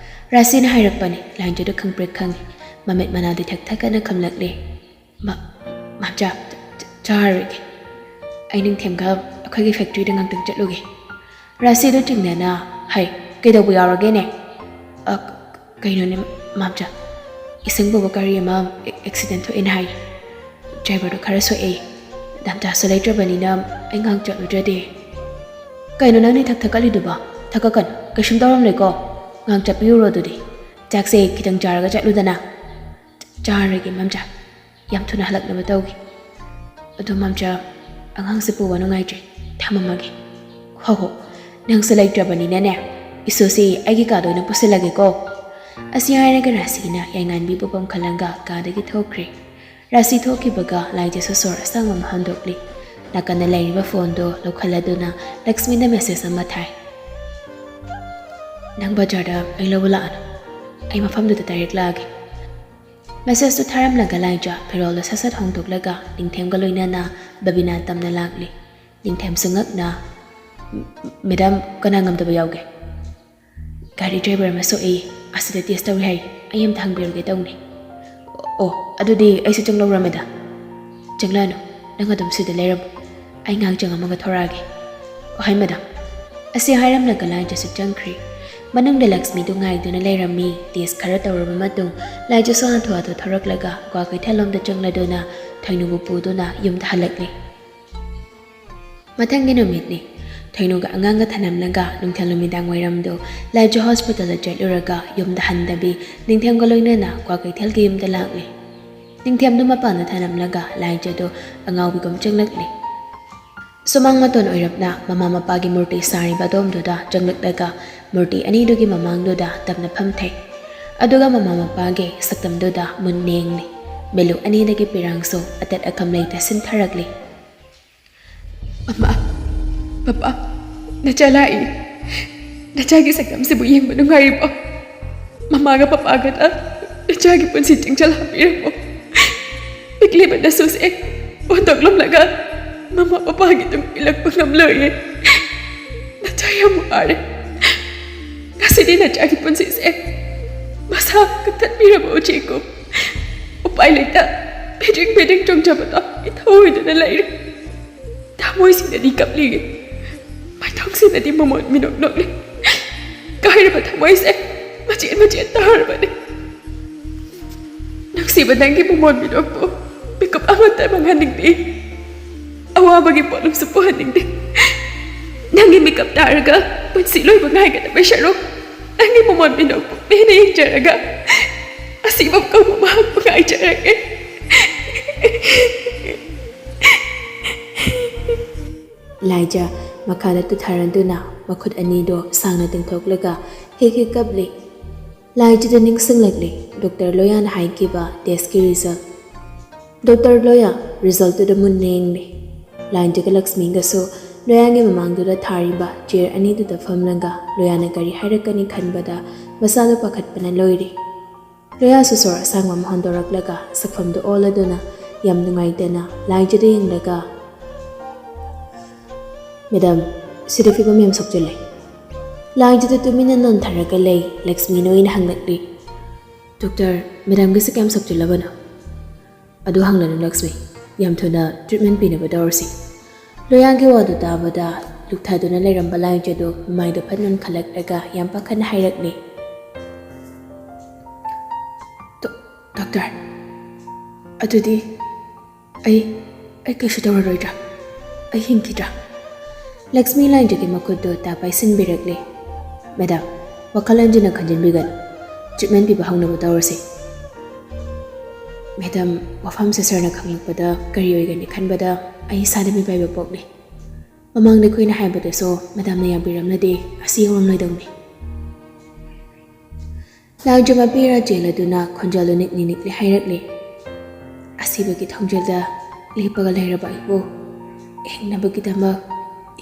ꯔꯥꯁꯤꯅ ꯍꯥꯏꯔꯛꯄꯅꯤ꯫ ꯂꯥꯏꯖꯥꯗꯨ ꯈꯪꯄ꯭ꯔꯦꯛ ꯈꯪꯉꯤ꯫ ꯃꯃꯤꯠ ꯃꯅꯥꯗꯨ ꯊꯛ ꯊꯛ ꯀꯟꯅ ꯈꯨꯝꯂꯛꯂꯤ꯫ ꯃ-, ꯃꯥꯝꯆꯥ, ꯆ-, ꯆ-, ꯆꯥꯔꯔꯣꯏꯒꯦ꯫ ꯑꯩ ꯅꯤꯡꯊꯦꯝꯒ ꯑꯩꯈꯣꯏꯒꯤ ꯐꯦꯛꯇ꯭ꯔꯤꯗ ꯉꯥꯛꯇꯪ ꯆꯠꯂꯨꯒꯦ꯫ ꯔꯥꯁꯤꯗꯨ ꯆꯤꯡꯅꯅ, ꯍꯩ, ꯀꯩꯗꯧꯕ ꯌꯥꯎꯔꯒꯦꯅꯦ? ꯑ, ꯀ-, ꯀꯩꯅꯣꯅꯦ ꯃꯥꯝꯆꯥ? ꯏꯁꯤꯡ ꯄꯨꯕ ꯒꯥꯔꯤ ꯑꯃ ꯑꯦ-, ꯑꯦꯛꯁꯤꯗꯦꯟ ꯊꯣꯛꯑꯦꯅ ꯍꯥꯏ꯫ ꯗ꯭ꯔꯥꯏꯚꯔꯗꯣ ꯈꯔ ꯁꯣꯛꯑꯦ꯫ ꯗꯥꯝꯆꯥꯁꯨ ꯂꯩꯇ꯭ꯔꯕꯅꯤꯅ ꯑꯩ ꯉꯥꯏꯍꯥꯛ ꯆꯠꯂꯨꯗ꯭ꯔꯗꯤ꯫ ꯀꯩꯅꯣ ꯅꯪꯅ ꯊꯛ ꯊꯛꯀꯠꯂꯤꯗꯨꯕꯣ? ꯊꯛꯀꯠꯀꯅꯨ, ꯀꯩꯁꯨꯝ ꯇꯧꯔꯝꯂꯣꯏꯀꯣ꯫ ꯉꯥꯏꯍꯥꯛ ꯆꯠꯄꯤꯔꯨꯔꯣ ꯑꯗꯨꯗꯤ꯫ ꯆꯥꯛꯁꯦ ꯈꯤꯇꯪ ꯆꯥꯔꯒ ꯆꯠꯂꯨꯗꯅ꯫ ꯆꯥꯔꯔꯣꯏꯒꯦ ꯃꯥꯝꯆꯥ꯫ ꯌꯥꯝ ꯊꯨꯅ ꯍꯜꯂꯛꯅꯕ ꯇꯧꯒꯦ꯫ ꯑꯗꯣ ꯃꯥꯝꯆꯥ, ꯑꯉꯥꯡꯁꯦ ꯄꯨꯕ ꯅꯨꯡꯉꯥꯏꯇ꯭ꯔꯦ, ꯊꯝꯃꯝꯃꯒꯦ꯫ ꯍꯣ ꯍꯣ, ꯅꯪꯁꯨ ꯂꯩꯇ꯭ꯔꯕꯅꯤꯅꯅꯦ, ꯏꯁꯨꯁꯤ ꯑꯩꯒꯤ ꯀꯥꯗ ꯑꯣꯏꯅ ꯄꯨꯁꯤꯜꯂꯒꯦꯀꯣ꯫ ꯑꯁꯤ ꯍꯥꯏꯔꯒ ꯔꯥꯁꯤꯅ ꯌꯥꯏꯉꯥꯟꯕꯤꯕꯨ ꯄꯝꯈꯠꯂꯒ ꯀꯥꯗꯒꯤ ꯊꯣꯛꯈ꯭ꯔꯦ꯫ ꯔꯥꯁꯤ ꯊꯣꯛꯈꯤꯕꯒ ꯂꯥꯏꯖꯁꯨ ꯁꯣꯔ ꯑꯁꯥꯡꯕ ꯑꯃ ꯍꯣꯟꯗꯣꯛꯂꯤ꯫ ꯅꯥꯀꯟꯗ ꯂꯩꯔꯤꯕ ꯐꯣꯟꯗꯨ ꯂꯧꯈꯠꯂꯗꯨꯅ ꯂꯛꯁꯃꯤꯗ ꯃꯦꯁꯦꯖ ꯑꯃ ꯊꯥꯏ꯫ "ꯅꯪ ꯕꯖꯥꯔꯗ ꯑꯩ ꯂꯧꯕ ꯂꯥꯛꯑꯅꯨ, ꯑꯩ ꯃꯐꯝꯗꯨꯗ ꯗꯥꯏꯔꯦꯛ ꯂꯥꯛꯑꯒꯦ"꯫ ꯃꯦꯁꯦꯖꯇꯨ ꯊꯥꯔꯝꯂꯒ ꯂꯥꯏꯖ ꯐꯤꯔꯣꯜꯗꯨ ꯁꯠ ꯁꯠ ꯍꯣꯡꯗꯣꯛꯂꯒ ꯅꯤꯡꯊꯦꯝꯒ ꯂꯣꯏꯅꯅ ꯕꯕꯤꯅꯥ ꯇꯝꯅ ꯂꯥꯛꯂꯤ꯫ ꯅꯤꯡꯊꯦꯝꯁꯨ ꯉꯛꯅ, "ꯃꯦꯗꯥꯝ, ꯀꯅꯥ ꯉꯝꯗꯕ ꯌꯥꯎꯒꯦ?" "ꯒꯥꯔꯤ ꯗ꯭ꯔꯥꯏꯚꯔ ꯑꯃ ꯁꯣꯛꯑꯦ, ꯑꯁꯤꯗ ꯇꯦꯁ ꯇꯧꯔꯤ ꯍꯥꯏ, ꯑꯩ ꯑꯝꯇ ꯍꯪꯕꯤꯔꯨꯒꯦ ꯇꯧꯅꯤ"꯫ "ꯑꯣ, ꯑꯗꯨꯗꯤ ꯑꯩꯁꯨ ꯆꯪꯂꯧꯔꯃꯦꯗ"꯫ "ꯆꯪꯂꯛꯑꯅꯨ, ꯅꯪ ꯑꯗꯨꯝ ꯁꯤꯗ ꯂꯩꯔꯝꯃꯨ, ꯑꯩ ꯉꯥꯏꯍꯥꯛ ꯆꯪꯉꯝꯃꯒ ꯊꯣꯔꯛꯑꯒꯦ"꯫ "ꯑꯣ, ꯍꯥꯏ ꯃꯦꯗꯥꯝ"꯫ ꯑꯁꯤ ꯍꯥꯏꯔꯝꯂꯒ ꯂꯥꯏꯖꯁꯨ ꯆꯪꯈ꯭ꯔꯤ꯫ ꯃꯅꯨꯡꯗ ꯂꯛꯁꯃꯤꯗꯨ ꯉꯥꯏꯗꯨꯅ ꯂꯩꯔꯝꯃꯤ꯫ ꯇꯦꯁ ꯈꯔ ꯇꯧꯔꯕ ꯃꯇꯨꯡ ꯂꯥꯏꯖꯁꯨ ꯍꯥꯊꯨ ꯍꯥꯊꯨ ꯊꯣꯔꯛꯂꯒ ꯀ꯭ꯋꯥꯀꯩꯊꯦꯜꯂꯣꯝꯗ ꯆꯪꯂꯗꯨꯅ ꯊꯣꯏꯅꯨꯕꯨ ꯄꯨꯗꯨꯅ ꯌꯨꯝꯗ ꯍꯜꯂꯛꯂꯤ꯫ ꯃꯊꯪꯒꯤ ꯅꯨꯃꯤꯠꯅꯤ꯫ ꯊꯣꯏꯅꯨꯒ ꯑꯉꯥꯡꯒ ꯊꯅꯝꯂꯒ ꯅꯨꯡꯊꯤꯜ ꯅꯨꯃꯤꯗꯥꯡ ꯋꯥꯏꯔꯝꯗꯨ ꯂꯥꯏꯖ ꯍꯣꯁꯄꯤꯇꯥꯜꯗ ꯆꯠꯂꯨꯔꯒ ꯌꯨꯝꯗ ꯍꯟꯗꯕꯤ ꯅꯤꯡꯊꯦꯝꯒ ꯂꯣꯏꯅꯅ ꯀ꯭ꯋꯥꯀꯩꯊꯦꯜꯒꯤ ꯌꯨꯝꯗ ꯂꯥꯛꯂꯤ꯫ ꯅꯤꯡꯊꯦꯝꯗꯨ ꯃꯄꯥꯟꯗ ꯊꯅꯝꯂꯒ ꯂꯥꯏꯖꯗꯨ ꯑꯉꯥꯎꯕꯤꯒꯨꯝ ꯆꯪꯂꯛꯂꯤ꯫ ꯁꯨꯃꯥꯡ ꯃꯇꯣꯟ ꯑꯣꯏꯔꯞꯅ ꯃꯃꯥ ꯃꯄꯥꯒꯤ ꯃꯨꯔꯇꯤ ꯁꯥꯔꯤꯕ ꯑꯗꯣꯝꯗꯨꯗ ꯆꯪꯂꯛꯂꯒ ꯃꯨꯔꯇꯤ ꯑꯅꯤꯗꯨꯒꯤ ꯃꯃꯥꯡꯗꯨꯗ ꯇꯞꯅ ꯐꯝꯊꯩ꯫ ꯑꯗꯨꯒ ꯃꯃꯥ ꯃꯄꯥꯒꯤ ꯁꯛꯇꯝꯗꯨꯗ ꯃꯨꯟꯅ ꯌꯦꯡꯂꯤ꯫ ꯃꯤꯠꯂꯨ ꯑꯅꯤꯗꯒꯤ ꯄꯤꯔꯥꯡꯁꯨ ꯑꯇꯠ ꯑꯈꯝ ꯂꯩꯇ ꯁꯤꯟꯊꯔꯛꯂꯤ꯫ "ꯃꯃꯥ, ꯄꯄꯥ, ꯅꯆꯥ ꯂꯥꯛꯏ"꯫ ꯅꯆꯥꯒꯤ ꯁꯛꯇꯝꯁꯤꯕꯨ ꯌꯦꯡꯕ ꯅꯨꯡꯉꯥꯏꯔꯤꯕꯣ? ꯃꯃꯥꯒ ꯄꯄꯥꯒꯅ ꯅꯆꯥꯒꯤ ꯄꯨꯟꯁꯤ ꯆꯤꯡꯖꯜ ꯍꯥꯞꯄꯤꯔꯕꯣ? ꯄꯤꯛꯂꯤꯕ ꯅꯁꯨꯁꯦ ꯑꯣꯟꯊꯣꯛꯂꯝꯂꯒ ꯃꯃꯥ ꯄꯄꯥꯒꯤ ꯇꯨꯡ ꯏꯜꯂꯛꯄ ꯉꯝꯂꯣꯏꯌꯦ꯫ ꯅꯆꯥ ꯌꯥꯝ ꯋꯥꯔꯦ꯫ ꯉꯁꯤꯗꯤ ꯅꯆꯥꯒꯤ ꯄꯨꯟꯁꯤꯁꯦ ꯃꯁꯥ ꯀꯛꯊꯠꯄꯤꯔꯕ ꯎꯆꯦꯛꯀꯨꯝ ꯎꯄꯥꯏ ꯂꯩꯇ ꯐꯤꯗ꯭ꯔꯤꯡ ꯐꯤꯗ꯭ꯔꯤꯡ ꯆꯣꯡꯖꯕꯗꯣ ꯏꯊꯧ ꯑꯣꯏꯗꯨꯅ ꯂꯩꯔꯦ꯫ ꯊꯃꯣꯏꯁꯤꯅꯗꯤ ꯀꯞꯂꯤꯌꯦ, ꯃꯥꯏꯊꯣꯡꯁꯤꯅꯗꯤ ꯃꯃꯣꯟ ꯃꯤꯅꯣꯛ ꯅꯣꯛꯂꯤ꯫ ꯀꯥꯏꯔꯕ ꯊꯃꯣꯏꯁꯦ ꯃꯆꯦꯠ ꯃꯆꯦꯠ ꯇꯥꯔꯕꯅꯤ꯫ ꯅꯨꯡꯁꯤꯕ ꯅꯪꯒꯤ ꯃꯃꯣꯟ ꯃꯤꯅꯣꯛꯄꯨ ꯃꯤꯀꯨꯞ ꯑꯃꯠꯇ ꯃꯥꯡꯍꯟꯅꯤꯡꯗꯦ꯫ ꯑꯋꯥꯕꯒꯤ ꯄꯣꯠꯂꯨꯝꯁꯨ ꯄꯨꯍꯟꯅꯤꯡꯗꯦ꯫ ꯅꯪꯒꯤ ꯃꯤꯀꯞ ꯇꯥꯔꯒ ꯄꯨꯟꯁꯤ ꯂꯣꯏꯕ ꯉꯥꯏꯒꯗꯕ ꯁꯔꯨꯛ, ꯅꯪꯒꯤ ꯃꯃꯣꯟ ꯃꯤꯅꯣꯛꯄꯨ ꯃꯤꯅ ꯌꯦꯡꯖꯔꯒ ꯑꯁꯤꯕ ꯀꯧꯕ ꯃꯍꯥꯛꯄꯨ ꯉꯥꯏꯖꯔꯒꯦ꯫ ꯂꯥꯏꯖ ꯃꯈꯥꯗ ꯇꯨꯊꯔꯗꯨꯅ ꯃꯈꯨꯠ ꯑꯅꯤꯗꯣ ꯁꯥꯡꯅ ꯇꯤꯡꯊꯣꯛꯂꯒ ꯍꯦꯛ ꯍꯦꯛ ꯀꯞꯂꯤ꯫ ꯂꯥꯏꯖꯗ ꯅꯤꯡꯁꯤꯡꯂꯛꯂꯤ ꯗꯣꯛꯇꯔ ꯂꯣꯌꯥꯅ ꯍꯥꯏꯈꯤꯕ ꯇꯦꯁꯀꯤ ꯔꯤꯖꯜ꯫ ꯗꯣꯛꯇꯔ ꯂꯣꯌꯥ ꯔꯤꯖꯜꯇꯨꯗ ꯃꯨꯟꯅ ꯌꯦꯡꯂꯤ꯫ ꯂꯥꯏꯖꯒ ꯂꯛꯁꯃꯤꯒꯁꯨ ꯂꯣꯌꯥꯒꯤ ꯃꯃꯥꯡꯗꯨꯗ ꯊꯥꯔꯤꯕ ꯆꯤꯌꯔ ꯑꯅꯤꯗꯨꯗ ꯐꯝꯂꯒ ꯂꯣꯌꯥꯅ ꯀꯔꯤ ꯍꯥꯏꯔꯛꯀꯅꯤ ꯈꯟꯕꯗ ꯃꯁꯥꯗꯣ ꯄꯥꯈꯠꯄꯅ ꯂꯣꯏꯔꯤ꯫ ꯂꯣꯌꯥꯁꯨ ꯁꯣꯔ ꯑꯁꯥꯡꯕ ꯑꯃ ꯍꯣꯟꯗꯣꯔꯛꯂꯒ ꯁꯛꯐꯝꯗꯨ ꯑꯣꯜꯂꯗꯨꯅ ꯌꯥꯝ ꯅꯨꯡꯉꯥꯏꯇꯅ ꯂꯥꯏꯖꯗ ꯌꯦꯡꯂꯒ, "ꯃꯦꯗꯥꯝ, ꯁꯤꯗ ꯐꯤꯕꯝ ꯌꯥꯝ ꯁꯣꯛꯆꯜꯂꯦ꯫" ꯂꯥꯏꯖꯗ ꯇꯨꯃꯤꯟꯅ ꯅꯣꯟꯊꯔꯒ ꯂꯩ꯫ ꯂꯛꯁꯃꯤꯅ ꯑꯣꯏꯅ ꯍꯪꯂꯛꯂꯤ, "ꯗꯣꯛꯇꯔ, ꯃꯦꯗꯥꯝꯒꯤꯁꯦ ꯀꯌꯥꯝ ꯁꯣꯛꯆꯜꯂꯕꯅꯣ?" "ꯑꯗꯨ ꯍꯪꯂꯅꯨ ꯂꯛꯁꯃꯤ, ꯌꯥꯝ ꯊꯨꯅ ꯇ꯭ꯔꯤꯠꯃꯦꯟ ꯄꯤꯅꯕ ꯇꯧꯔꯁꯤ꯫" ꯂꯣꯌꯥꯒꯤ ꯋꯥꯗꯨ ꯇꯥꯕꯗ ꯂꯨꯛꯊꯗꯨꯅ ꯂꯩꯔꯝꯕ ꯂꯥꯏꯖꯗꯨ ꯃꯃꯥꯏꯗꯨ ꯐꯠ ꯅꯣꯟꯈꯠꯂꯛꯂꯒ ꯌꯥꯝ ꯄꯥꯈꯠꯅ ꯍꯥꯏꯔꯛꯂꯤ, "ꯗꯣ-, ꯗꯣꯛꯇꯔ, ꯑꯗꯨꯗꯤ ꯑꯩ, ꯑꯩ ꯀꯩꯁꯨ ꯇꯧꯔꯔꯣꯏꯗ꯭ꯔꯥ? ꯑꯩ ꯍꯤꯡꯈꯤꯗ꯭ꯔꯥ?" ꯂꯛꯁꯃꯤ ꯂꯥꯏꯖꯒꯤ ꯃꯈꯨꯠꯇꯨ ꯇꯥ ꯄꯥꯏꯁꯤꯟꯕꯤꯔꯛꯂꯤ꯫ "ꯃꯦꯗꯥꯝ, ꯋꯥꯈꯜ ꯍꯟꯖꯤꯟꯅ ꯈꯟꯖꯤꯟꯕꯤꯒꯅꯨ꯫ ꯇ꯭ꯔꯤꯠꯃꯦꯟ ꯄꯤꯕ ꯍꯧꯅꯕ ꯇꯧꯔꯁꯤ꯫" "ꯃꯦꯗꯥꯝ, ꯋꯥꯐꯝꯁꯦ ꯁꯥꯔꯅ ꯈꯪꯂꯛꯄꯗ ꯀꯔꯤ ꯑꯣꯏꯒꯅꯤ ꯈꯟꯕꯗ ꯑꯩ ꯏꯁꯥꯗ ꯃꯤꯄꯥꯏꯕ ꯄꯣꯛꯂꯤ꯫ ꯃꯃꯥꯡꯗ ꯑꯩꯈꯣꯏꯅ ꯍꯥꯏꯕꯗꯁꯨ ꯃꯦꯗꯥꯝꯅ ꯌꯥꯕꯤꯔꯝꯂꯗꯤ ꯑꯁꯤ ꯌꯧꯔꯝꯂꯣꯏꯗꯧꯅꯤ꯫" ꯂꯥꯏꯖ ꯃꯄꯤꯔꯥ ꯆꯦꯜꯂꯗꯨꯅ ꯈꯣꯟꯖꯦꯜꯗꯨ ꯅꯤꯛꯂꯤ ꯅꯤꯛꯂꯤ ꯍꯥꯏꯔꯛꯂꯤ, "ꯑꯁꯤꯕꯒꯤ ꯊꯣꯡꯖꯦꯜꯗ ꯂꯦꯞꯄꯒ ꯂꯩꯔꯕ ꯑꯩꯕꯨ ꯍꯤꯡꯅꯕꯒꯤꯗꯃꯛ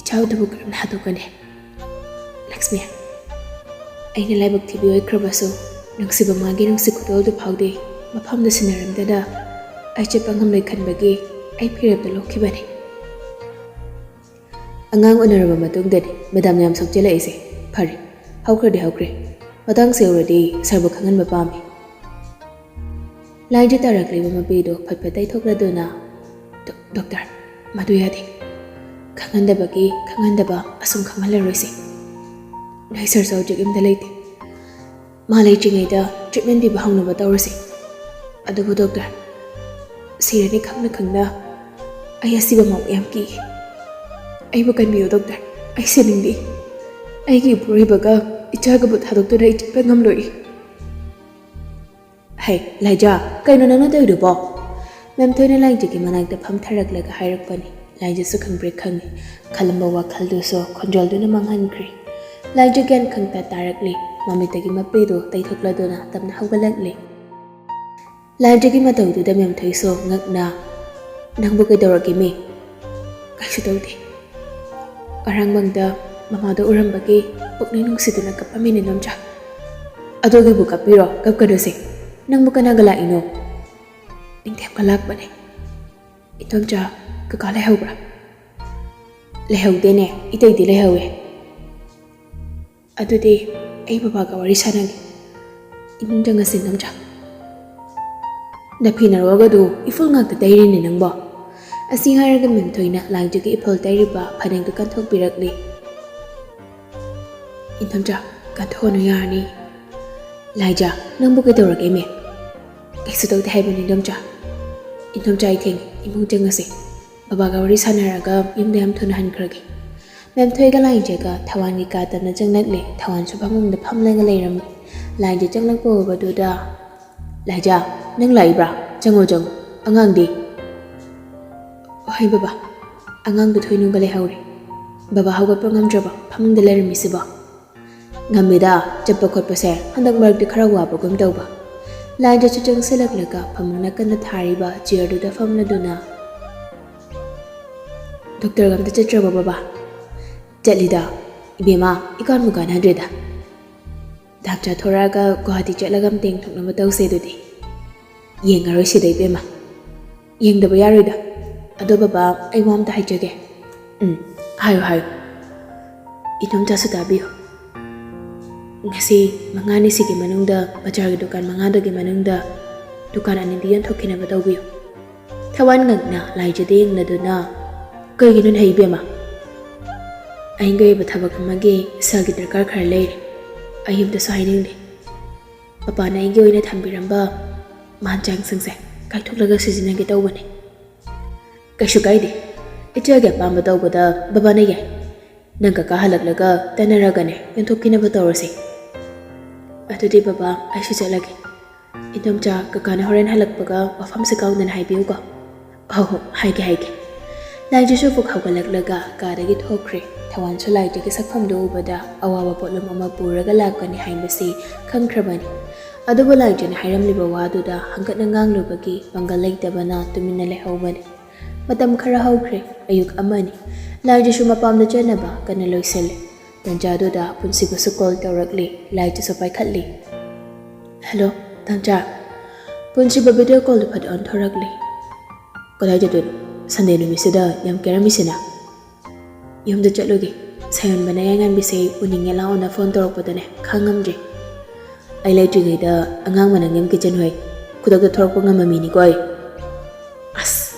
ꯏꯆꯥꯎꯗꯨꯕꯨ ꯀꯔꯝꯅ ꯍꯥꯠꯇꯣꯛꯀꯅꯤ? ꯂꯛꯁꯃꯤ, ꯑꯩꯅ ꯂꯥꯏꯕꯛ ꯊꯤꯕꯤ ꯑꯣꯏꯈ꯭ꯔꯕꯁꯨ, ꯅꯨꯡꯁꯤꯕ ꯃꯥꯒꯤ ꯅꯨꯡꯁꯤ ꯈꯨꯗꯣꯜꯗꯨ ꯐꯥꯎꯗꯤ ꯃꯐꯝꯗꯨ ꯁꯤꯟꯅꯔꯝꯗꯅ ꯑꯩ ꯆꯠꯄ ꯉꯝꯂꯣꯏ ꯈꯟꯕꯒꯤ ꯑꯩ ꯐꯤꯔꯦꯞꯇ ꯂꯣꯛꯈꯤꯕꯅꯤ꯫ ꯑꯉꯥꯡ ꯎꯅꯔꯕ ꯃꯇꯨꯡꯗꯅꯤ ꯃꯦꯗꯥꯝ ꯌꯥꯝ ꯁꯣꯛꯆꯤꯜꯂꯛꯏꯁꯦ꯫ ꯐꯔꯦ, ꯍꯧꯈ꯭ꯔꯗꯤ ꯍꯧꯈ꯭ꯔꯦ꯫ ꯃꯇꯥꯡꯁꯦ ꯌꯧꯔꯗꯤ ꯁꯥꯔꯕꯨ ꯈꯪꯍꯟꯕ ꯄꯥꯝꯃꯤ꯫ ꯂꯥꯏꯟꯁꯦ ꯇꯥꯔꯛꯂꯤꯕ ꯃꯄꯤꯗꯨ ꯐꯠ ꯐꯠ ꯇꯩꯊꯣꯛꯂꯗꯨꯅ, "ꯗꯣ-, ꯗꯣꯛꯇꯔ, ꯃꯗꯨ ꯌꯥꯗꯦ꯫ ꯈꯪꯍꯟꯗꯕꯒꯤ ꯈꯪꯍꯟꯗꯕ ꯑꯁꯨꯝ ꯈꯪꯍꯜꯂꯔꯣꯏꯁꯤ꯫ ꯅꯣꯏ ꯁꯥꯔꯁꯨ ꯍꯧꯖꯤꯛ ꯌꯨꯝꯗ ꯂꯩꯇꯦ꯫ ꯃꯥ ꯂꯩꯇ꯭ꯔꯤꯉꯩꯗ ꯇ꯭ꯔꯤꯠꯃꯦꯟ ꯄꯤꯕ ꯍꯧꯅꯕ ꯇꯧꯔꯁꯤ꯫ ꯑꯗꯨꯕꯨ ꯗꯣꯛꯇꯔ, ꯁꯤꯔꯅꯤ ꯈꯪꯅ ꯈꯪꯅ ꯑꯩ ꯑꯁꯤꯕ ꯃꯑꯣꯡ ꯌꯥꯝ ꯀꯤ꯫ ꯑꯩꯕꯨ ꯀꯟꯕꯤꯌꯨ ꯗꯣꯛꯇꯔ, ꯑꯩ ꯁꯤꯅꯤꯡꯗꯦ꯫ ꯑꯩꯒꯤ ꯏꯄꯨꯔꯣꯏꯕꯒ ꯏꯆꯥꯒꯕꯨ ꯊꯥꯗꯣꯛꯇꯨꯅ ꯑꯩ ꯆꯠꯄ ꯉꯝꯂꯣꯏ꯫" "ꯍꯩ, ꯂꯥꯏꯖꯥ, ꯀꯩꯅꯣ ꯅꯪꯅ ꯇꯧꯔꯤꯗꯨꯕꯣ?" ꯃꯦꯝꯊꯣꯏꯅ ꯂꯥꯏꯖꯥꯒꯤ ꯃꯅꯥꯛꯇ ꯐꯝꯊꯔꯛꯂꯒ ꯍꯥꯏꯔꯛꯄꯅꯤ꯫ ꯂꯥꯏꯖꯥꯁꯨ ꯈꯪꯄ꯭ꯔꯦꯛ ꯈꯪꯉꯤ꯫ ꯈꯜꯂꯝꯕ ꯋꯥꯈꯜꯗꯨꯁꯨ ꯈꯣꯟꯖꯦꯜꯗꯨꯅ ꯃꯥꯡꯍꯟꯈ꯭ꯔꯦ꯫ ꯂꯥꯏꯖꯥ ꯒ꯭ꯌꯥꯟ ꯈꯪꯇꯥ ꯇꯥꯔꯛꯂꯤ꯫ ꯃꯃꯤꯠꯇꯒꯤ ꯃꯄꯤꯗꯨ ꯇꯩꯊꯣꯛꯂꯗꯨꯅ ꯇꯞꯅ ꯍꯧꯒꯠꯂꯛꯂꯤ꯫ ꯂꯥꯏꯖꯥꯒꯤ ꯃꯇꯧꯗꯨꯗ ꯃꯦꯝꯊꯣꯏꯁꯨ ꯉꯛꯅ, "ꯅꯪꯕꯨ ꯀꯩꯗꯧꯔꯒꯦ ꯃꯤ?" "ꯀꯩꯁꯨ ꯇꯧꯗꯦ꯫ ꯉꯔꯥꯡ ꯃꯪꯗ ꯃꯃꯥꯗꯣ ꯎꯔꯝꯕꯒꯤ ꯄꯨꯛꯅꯤꯡ ꯅꯨꯡꯁꯤꯗꯨꯅ ꯀꯞꯄꯝꯃꯤꯅꯦ ꯏꯟꯗꯣꯝꯆꯥ꯫" "ꯑꯗꯨꯒꯤꯕꯨ ꯀꯞꯄꯤꯔꯣ? ꯀꯞꯀꯅꯨꯁꯦ꯫ ꯅꯪꯕꯨ ꯀꯅꯥꯒ ꯂꯥꯛꯏꯅꯣ?" "ꯅꯤꯡꯊꯦꯝꯒ ꯂꯥꯛꯄꯅꯦ꯫" "ꯏꯟꯗꯣꯝꯆꯥ, ꯀꯀꯥ ꯂꯩꯍꯧꯕ꯭ꯔꯥ?" "ꯂꯩꯍꯧꯗꯦꯅꯦ, ꯏꯇꯩꯗꯤ ꯂꯩꯍꯧꯋꯦ꯫" "ꯑꯗꯨꯗꯤ ꯑꯩ ꯕꯕꯥꯒ ꯋꯥꯔꯤ ꯁꯥꯟꯅꯒꯦ꯫ ꯏꯃꯨꯡ ꯆꯪꯉꯁꯤ ꯏꯟꯗꯣꯝꯆꯥ꯫" "ꯅꯐꯤ ꯅꯔꯣꯜꯒꯗꯨ ꯏꯐꯨꯜ ꯉꯥꯛꯇ ꯇꯩꯔꯤꯅꯦ ꯅꯪꯕꯣ꯫" ꯑꯁꯤ ꯍꯥꯏꯔꯒ ꯃꯦꯝꯊꯣꯏꯅ ꯂꯥꯏꯖꯥꯒꯤ ꯏꯐꯨꯜ ꯇꯩꯔꯤꯕ ꯐꯅꯦꯛꯇꯨ ꯀꯟꯊꯣꯛꯄꯤꯔꯛꯂꯤ꯫ "ꯏꯟꯗꯣꯝꯆꯥ, ꯀꯟꯊꯣꯛꯑꯅꯨ ꯌꯥꯔꯅꯤ꯫" "ꯂꯥꯏꯖꯥ, ꯅꯪꯕꯨ ꯀꯩꯗꯧꯔꯒꯦ ꯃꯤ?" "ꯀꯩꯁꯨ ꯇꯧꯗꯦ ꯍꯥꯏꯕꯅꯤ ꯏꯟꯗꯣꯝꯆꯥ꯫" "ꯏꯟꯗꯣꯝꯆꯥ, ꯑꯩ ꯊꯦꯡꯉꯦ, ꯏꯃꯨꯡ ꯆꯪꯉꯁꯤ꯫ ꯕꯕꯥꯒ ꯋꯥꯔꯤ ꯁꯥꯟꯅꯔꯒ ꯌꯨꯝꯗ ꯌꯥꯝ ꯊꯨꯅ ꯍꯟꯈ꯭ꯔꯒꯦ꯫" ꯃꯦꯝꯊꯣꯏꯒ ꯂꯥꯏꯖꯥꯒ ꯊꯋꯥꯟꯒꯤ ꯀꯥ ꯇꯞꯅ ꯆꯪꯂꯛꯂꯦ꯫ ꯊꯋꯥꯟꯁꯨ ꯐꯃꯨꯡꯗ ꯐꯝꯂꯒ ꯂꯩꯔꯝꯃꯤ꯫ ꯂꯥꯏꯖꯥ ꯆꯪꯂꯛꯄ ꯎꯕꯗꯨꯗ, "ꯂꯥꯏꯖꯥ, ꯅꯪ ꯂꯥꯛꯏꯕ꯭ꯔꯥ? ꯆꯪꯉꯣ, ꯆꯪꯉꯣ꯫ ꯑꯉꯥꯡꯗꯤ?" "ꯍꯣꯏ ꯕꯕꯥ, ꯑꯉꯥꯡꯗꯨ ꯊꯣꯏꯅꯨꯒ ꯂꯩꯍꯧꯔꯦ꯫ ꯕꯕꯥ ꯍꯧꯒꯠꯄ ꯉꯝꯗ꯭ꯔꯕ ꯐꯃꯨꯡꯗ ꯂꯩꯔꯝꯃꯤꯁꯤꯕꯣ?" "ꯉꯝꯃꯤꯗ, ꯆꯠꯄ ꯈꯣꯠꯄꯁꯦ ꯍꯟꯗꯛ ꯃꯔꯛꯇꯤ ꯈꯔ ꯋꯥꯕꯒꯨꯝ ꯇꯧꯕ꯫" ꯂꯥꯏꯖꯥꯁꯨ ꯆꯪꯁꯤꯜꯂꯛꯂꯒ ꯐꯃꯨꯡ ꯅꯥꯀꯟꯗ ꯊꯥꯔꯤꯕ ꯆꯤꯌꯔꯗꯨꯗ ꯐꯝꯂꯗꯨꯅ, "ꯗꯣꯛꯇꯔꯒ ꯑꯝꯇ ꯆꯠꯇ꯭ꯔꯕꯣ ꯕꯕꯥ?" "ꯆꯠꯂꯤꯗ꯫ ꯏꯕꯦꯝꯃ, ꯏꯀꯥꯟꯕꯨ ꯀꯥꯟꯅꯗ꯭ꯔꯦꯗ꯫ ꯗꯥꯝꯆꯥ ꯊꯣꯔꯛꯑꯒ ꯒꯨꯍꯥꯇꯤ ꯆꯠꯂꯒ ꯑꯝꯇ ꯌꯦꯡꯊꯣꯛꯅꯕ ꯇꯧꯁꯦ ꯑꯗꯨꯗꯤ꯫ ꯌꯦꯡꯉꯔꯣꯏꯁꯤꯗ ꯏꯕꯦꯝꯃ꯫ ꯌꯦꯡꯗꯕ ꯌꯥꯔꯣꯏꯗ꯫ ꯑꯗꯣ ꯕꯕꯥ, ꯑꯩ ꯋꯥ ꯑꯝꯇ ꯍꯥꯏꯖꯒꯦ꯫ ꯎꯝ, ꯍꯥꯏꯌꯨ, ꯍꯥꯏꯌꯨ꯫ ꯏꯗꯣꯝꯆꯥꯁꯨ ꯇꯥꯕꯤꯌꯨ꯫ ꯉꯁꯤ ꯃꯉꯥꯅꯤꯁꯤꯒꯤ ꯃꯅꯨꯡꯗ ꯕꯖꯥꯔꯒꯤ ꯗꯨꯀꯥꯟ ꯃꯉꯥꯗꯨꯒꯤ ꯃꯅꯨꯡꯗ ꯗꯨꯀꯥꯟ ꯑꯅꯤꯗꯤ ꯌꯣꯟꯊꯣꯛꯈꯤꯅꯕ ꯇꯧꯕꯤꯌꯨ꯫ ꯊꯋꯥꯟ ꯉꯛꯅ ꯂꯥꯏꯖꯗ ꯌꯦꯡꯂꯗꯨꯅ, "ꯀꯩꯒꯤꯅꯣꯅꯦ ꯏꯕꯦꯝꯃ?" "ꯑꯩꯒꯤ ꯑꯣꯏꯕ ꯊꯕꯛ ꯑꯃꯒꯤ ꯁꯦꯜꯒꯤ ꯗꯔꯀꯥꯔ ꯈꯔ ꯂꯩꯔꯦ꯫ ꯑꯩ ꯌꯨꯝꯗꯁꯨ ꯍꯥꯏꯅꯤꯡꯗꯦ꯫ ꯄꯄꯥꯅ ꯑꯩꯒꯤ ꯑꯣꯏꯅ ꯊꯝꯕꯤꯔꯝꯕ ꯃꯥꯟ ꯆꯥꯡꯁꯤꯡꯁꯦ ꯀꯥꯏꯊꯣꯛꯂꯒ ꯁꯤꯖꯤꯟꯅꯒꯦ ꯇꯧꯕꯅꯦ꯫" "ꯀꯩꯁꯨ ꯀꯥꯏꯗꯦ꯫ ꯏꯆꯦꯒꯤ ꯑꯄꯥꯝꯕ ꯇꯧꯕꯗ ꯕꯕꯥꯅ ꯌꯥꯏ꯫ ꯅꯪ ꯀꯀꯥ ꯍꯜꯂꯛꯂꯒ ꯇꯥꯟꯅꯔꯒꯅꯦ ꯌꯣꯟꯊꯣꯛꯈꯤꯅꯕ ꯇꯧꯔꯁꯦ꯫" "ꯑꯗꯨꯗꯤ ꯕꯕꯥ, ꯑꯩꯁꯨ ꯆꯠꯂꯒꯦ꯫ ꯏꯗꯣꯝꯆꯥ, ꯀꯀꯥꯅ ꯍꯣꯔꯦꯟ ꯍꯜꯂꯛꯄꯒ ꯋꯥꯐꯝꯁꯦ ꯀꯥꯎꯗꯅ ꯍꯥꯏꯕꯤꯌꯨꯀꯣ꯫" "ꯍꯣ ꯍꯣ, ꯍꯥꯏꯒꯦ, ꯍꯥꯏꯒꯦ꯫" ꯂꯥꯏꯖꯁꯨ ꯐꯨꯛ ꯍꯧꯒꯠꯂꯛꯂꯒ ꯀꯥꯗꯒꯤ ꯊꯣꯛꯈ꯭ꯔꯦ꯫ ꯊꯋꯥꯟꯁꯨ ꯂꯥꯏꯖꯒꯤ ꯁꯛꯐꯝꯗꯨ ꯎꯕꯗ ꯑꯋꯥꯕ ꯄꯣꯠꯂꯨꯝ ꯑꯃ ꯄꯨꯔꯒ ꯂꯥꯛꯄꯅꯤ ꯍꯥꯏꯕꯁꯤ ꯈꯪꯈ꯭ꯔꯕꯅꯤ꯫ ꯑꯗꯨꯕꯨ ꯂꯥꯏꯖꯅ ꯍꯥꯏꯔꯝꯂꯤꯕ ꯋꯥꯗꯨꯗ ꯍꯪꯒꯠꯅ ꯉꯥꯡꯂꯨꯕꯒꯤ ꯄꯥꯡꯒꯜ ꯂꯩꯇꯕꯅ ꯇꯨꯃꯤꯟꯅ ꯂꯩꯍꯧꯕꯅꯤ꯫ ꯃꯇꯝ ꯈꯔ ꯍꯧꯈ꯭ꯔꯦ꯫ ꯑꯌꯨꯛ ꯑꯃꯅꯤ꯫ ꯂꯥꯏꯖꯁꯨ ꯃꯄꯥꯝꯗ ꯆꯠꯅꯕ ꯀꯟꯅ ꯂꯣꯏꯁꯤꯜꯂꯤ꯫ ꯇꯟꯖꯥꯗꯨꯗ ꯄꯨꯟꯁꯤꯕꯁꯨ ꯀꯣꯜ ꯇꯧꯔꯛꯂꯤ꯫ ꯂꯥꯏꯖꯁꯨ ꯄꯥꯏꯈꯠꯂꯤ꯫ "ꯍꯜꯂꯣ, ꯇꯟꯖꯥ꯫" ꯄꯨꯟꯁꯤꯕ ꯚꯤꯗꯤꯑꯣ ꯀꯣꯜꯗꯨ ꯐꯠ ꯑꯣꯟꯊꯣꯔꯛꯂꯤ꯫ "ꯀꯗꯥꯏ ꯆꯠꯇꯣꯏꯅꯣ? ꯁꯟꯗꯦ ꯅꯨꯃꯤꯠꯁꯤꯗ ꯌꯥꯝ ꯀꯦꯔꯝꯃꯤꯁꯤꯅ?" "ꯌꯨꯝꯗ ꯆꯠꯂꯨꯒꯦ꯫ ꯁꯥꯌꯣꯟꯕꯅ ꯌꯥꯏꯉꯟꯕꯤꯁꯦ ꯎꯅꯤꯡꯉꯦ ꯂꯥꯛꯑꯣꯅ ꯐꯣꯟ ꯇꯧꯔꯛꯄꯗꯅꯦ, ꯈꯥꯡꯉꯝꯗ꯭ꯔꯦ꯫ ꯑꯩ ꯂꯩꯇ꯭ꯔꯤꯉꯩꯗ ꯑꯉꯥꯡ ꯃꯅꯪ ꯌꯥꯝ ꯀꯦꯖꯟ ꯍꯣꯏ꯫ ꯈꯨꯗꯛꯇ ꯊꯣꯔꯛꯄ ꯉꯝꯕ ꯃꯤꯅꯤꯀꯣ ꯑꯩ꯫" "ꯑꯁ,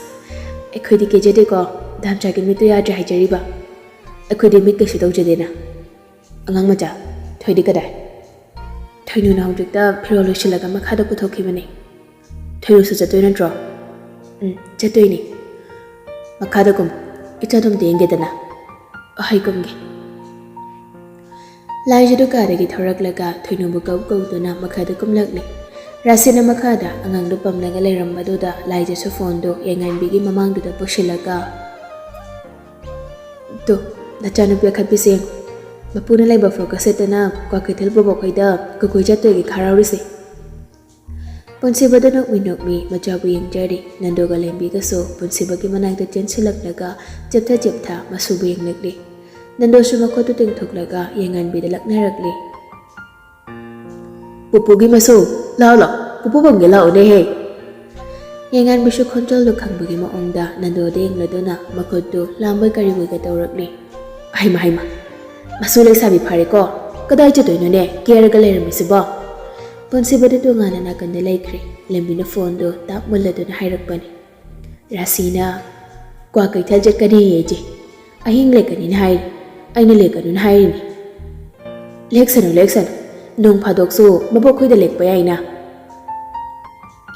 ꯑꯩꯈꯣꯏꯗꯤ ꯀꯦꯖꯗꯦꯀꯣ, ꯗꯥꯝꯆꯥꯒꯤ ꯃꯤꯠꯇꯨ ꯌꯥꯗ꯭ꯔꯦ ꯍꯥꯏꯖꯔꯤꯕ꯫ ꯑꯩꯈꯣꯏꯗꯤ ꯃꯤꯠ ꯀꯩꯁꯨ ꯇꯧꯖꯗꯦꯅ꯫ ꯑꯉꯥꯡ ꯃꯆꯥ, ꯊꯣꯏꯗꯤ ꯀꯗꯥꯏ?" "ꯊꯣꯏꯅꯨꯅ ꯍꯧꯖꯤꯛꯇ ꯐꯤꯔꯣꯜ ꯂꯣꯏꯁꯤꯜꯂꯒ ꯃꯈꯥꯗ ꯄꯨꯊꯣꯛꯈꯤꯕꯅꯦ꯫" "ꯊꯣꯏꯅꯨꯁꯨ ꯆꯠꯇꯣꯏ ꯅꯠꯇ꯭ꯔꯣ?" "ꯎꯝ, ꯆꯠꯇꯣꯏꯅꯦ꯫" "ꯃꯈꯥꯗ ꯀꯨꯝ, ꯏꯆꯥꯗꯣ ꯑꯝꯇ ꯌꯦꯡꯒꯦꯗꯅ꯫" "ꯍꯣꯏ, ꯀꯨꯝꯒꯦ꯫" ꯂꯥꯏꯖꯗꯨ ꯀꯥꯗꯒꯤ ꯊꯣꯔꯛꯂꯒ ꯊꯣꯏꯅꯨꯕꯨ ꯀꯧ ꯀꯧꯗꯨꯅ ꯃꯈꯥꯗ ꯀꯨꯝꯂꯛꯂꯤ꯫ ꯔꯥꯁꯤꯅ ꯃꯈꯥꯗ ꯑꯉꯥꯡꯗꯨ ꯄꯝꯂꯒ ꯂꯩꯔꯝꯕꯗꯨꯗ ꯂꯥꯏꯖꯁꯨ ꯐꯣꯟꯗꯨ ꯌꯥꯏꯉꯟꯕꯤꯒꯤ ꯃꯃꯥꯡꯗꯨꯗ ꯄꯨꯁꯤꯜꯂꯒ, "ꯇꯨ, ꯅꯆꯥꯅꯨꯄꯤ ꯑꯈꯠꯄꯤꯁꯦ ꯌꯦꯡꯉꯨ꯫ ꯃꯄꯨꯅ ꯂꯩꯕ ꯐ꯭ꯔꯣꯛꯀ ꯁꯦꯠꯇꯅ ꯀ꯭ꯋꯥꯀꯩꯊꯦꯜ ꯕꯣꯕꯣꯛ ꯍꯣꯏꯗ ꯀꯨꯀꯨꯏ ꯆꯠꯇꯣꯏꯒꯤ ꯈꯥꯔꯥꯎꯔꯤꯁꯦ꯫" ꯄꯨꯟꯁꯤꯕꯗ ꯅꯣꯛꯃꯤ ꯅꯣꯛꯃꯤ ꯃꯆꯥꯕꯨ ꯌꯦꯡꯖꯔꯤ꯫ ꯅꯟꯗꯨꯒ ꯂꯦꯝꯕꯤꯒꯁꯨ ꯄꯨꯟꯁꯤꯕꯒꯤ ꯃꯅꯥꯛꯇ ꯆꯦꯟꯁꯤꯜꯂꯛꯂꯒ ꯆꯦꯞꯊ ꯆꯦꯞꯊ ꯃꯁꯨꯕꯨ ꯌꯦꯡꯂꯛꯂꯤ꯫ ꯅꯟꯗꯨꯁꯨ ꯃꯈꯨꯠꯇꯨ ꯇꯤꯡꯊꯣꯛꯂꯒ ꯌꯥꯏꯉꯟꯕꯤꯗ ꯂꯛꯅꯔꯛꯂꯤ꯫ ꯄꯨꯄꯨꯒꯤ ꯃꯁꯨ, ꯂꯥꯛꯑꯣ ꯂꯥꯛꯑꯣ, ꯄꯨꯄꯨ ꯄꯝꯒꯦ ꯂꯥꯛꯑꯣꯅꯦꯍꯦ꯫ ꯌꯥꯏꯉꯟꯕꯤꯁꯨ ꯈꯣꯟꯖꯦꯜꯗꯨ ꯈꯪꯕꯒꯤ ꯃꯑꯣꯡꯗ ꯅꯟꯗꯣꯗ ꯌꯦꯡꯂꯗꯨꯅ ꯃꯈꯨꯠꯇꯨ ꯂꯥꯝꯕꯣꯏ ꯀꯔꯤꯕꯣꯏꯒ ꯇꯧꯔꯛꯂꯤ꯫ ꯍꯩꯃ ꯍꯩꯃ, ꯃꯁꯨ ꯂꯩꯁꯥꯕꯤ ꯐꯥꯔꯦꯀꯣ꯫ ꯀꯗꯥꯏ ꯆꯠꯇꯣꯏꯅꯣꯅꯦ ꯀꯦꯔꯒ ꯂꯩꯔꯝꯃꯤꯁꯤꯕꯣ? ꯄꯨꯟꯁꯤꯕꯗꯨ ꯇꯣꯉꯥꯟꯅ ꯅꯥꯀꯟꯗ ꯂꯩꯈ꯭ꯔꯦ꯫ ꯂꯦꯝꯕꯤꯅ ꯐꯣꯟꯗꯨ ꯇꯥꯞ ꯃꯨꯜꯂꯗꯨꯅ ꯍꯥꯏꯔꯛꯄꯅꯤ꯫ ꯔꯥꯁꯤꯅ, "ꯀ꯭ꯋꯥ ꯀꯩꯊꯦꯜ ꯆꯠꯀꯅꯤꯌꯦ ꯏꯆꯦ꯫ ꯑꯍꯤꯡ ꯂꯦꯛꯀꯅꯤꯅ ꯍꯥꯏꯔꯤ꯫ ꯑꯩꯅ ꯂꯦꯛꯀꯅꯨꯅ ꯍꯥꯏꯔꯤꯅꯤ꯫" "ꯂꯦꯛꯁꯅꯨ, ꯂꯦꯛꯁꯅꯨ꯫ ꯅꯣꯡ ꯐꯥꯗꯣꯛꯁꯨ ꯃꯕꯣꯛꯈꯣꯏꯗ ꯂꯦꯛꯄ ꯌꯥꯏꯅ꯫"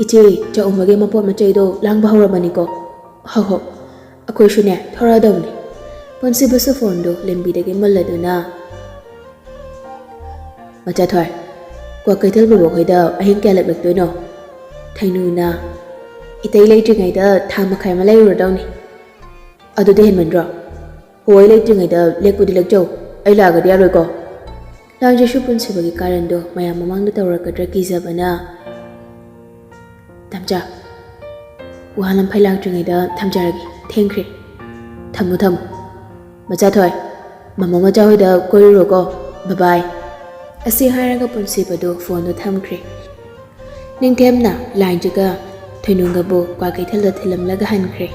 "ꯏꯆꯦ, ꯆꯥꯛꯎꯝꯕꯒꯤ ꯃꯄꯣꯠ ꯃꯆꯩꯗꯣ ꯂꯥꯡꯕ ꯍꯧꯔꯕꯅꯤꯀꯣ꯫ ꯍꯣ ꯍꯣ, ꯑꯩꯈꯣꯏꯁꯨꯅꯦ ꯊꯣꯔꯛꯑꯗꯧꯅꯤ꯫" ꯄꯨꯟꯁꯤꯕꯁꯨ ꯐꯣꯟꯗꯨ ꯂꯦꯝꯕꯤꯗꯒꯤ ꯃꯨꯜꯂꯗꯨꯅ, "ꯃꯆꯥꯊꯣꯏ, ꯀ꯭ꯋꯥ ꯀꯩꯊꯦꯜ ꯕꯣꯕꯣꯛ ꯍꯣꯏꯗ ꯑꯍꯤꯡ ꯀꯌꯥ ꯂꯦꯛꯂꯛꯇꯣꯏꯅꯣ?" ꯊꯩꯅꯨꯅ, "ꯏꯇꯩ ꯂꯩꯇ꯭ꯔꯤꯉꯩꯗ ꯊꯥ ꯃꯈꯥꯏ ꯑꯃ ꯂꯩꯔꯨꯔꯗꯧꯅꯤ꯫" "ꯑꯗꯨꯗꯤ ꯍꯦꯟꯃꯟꯗ꯭ꯔꯣ?" "ꯍꯣꯏ, ꯂꯩꯇ꯭ꯔꯤꯉꯩꯗ ꯂꯦꯛꯄꯨꯗꯤ ꯂꯦꯛꯆꯧ, ꯑꯩ ꯂꯥꯛꯑꯒꯗꯤ ꯌꯥꯔꯣꯏꯀꯣ?" ꯂꯥꯟꯖꯦꯁꯨ ꯄꯨꯟꯁꯤꯕꯒꯤ ꯀꯥꯔꯟꯗꯣ ꯃꯌꯥꯝ ꯃꯃꯥꯡꯗ ꯇꯧꯔꯛꯀꯗ꯭ꯔꯥ ꯀꯤꯖꯕꯅ, "ꯇꯝꯆꯥ, ꯋꯥ ꯂꯝꯐꯩ ꯂꯥꯛꯇ꯭ꯔꯤꯉꯩꯗ ꯊꯝꯖꯔꯒꯦ, ꯊꯦꯡꯈ꯭ꯔꯦ꯫ ꯊꯝꯃꯨ, ꯊꯝꯃꯨ꯫ ꯃꯆꯥꯊꯣꯏ, ꯃꯃꯥ ꯃꯆꯥ ꯍꯣꯏꯗ ꯀꯣꯏꯔꯨꯔꯣꯀꯣ꯫ ꯕꯥꯏ ꯕꯥꯏ꯫" ꯑꯁꯤ ꯍꯥꯏꯔꯒ ꯄꯨꯟꯁꯤꯕꯗꯨ ꯐꯣꯟꯗꯨ ꯊꯝꯈ꯭ꯔꯦ꯫ ꯅꯤꯡꯊꯦꯝꯅ ꯂꯥꯏꯟꯖꯒ ꯊꯣꯏꯅꯨꯡꯒꯕꯨ ꯀ꯭ꯋꯥ ꯀꯩꯊꯦꯜꯗ ꯊꯤꯜꯂꯝꯂꯒ ꯍꯟꯈ꯭ꯔꯦ꯫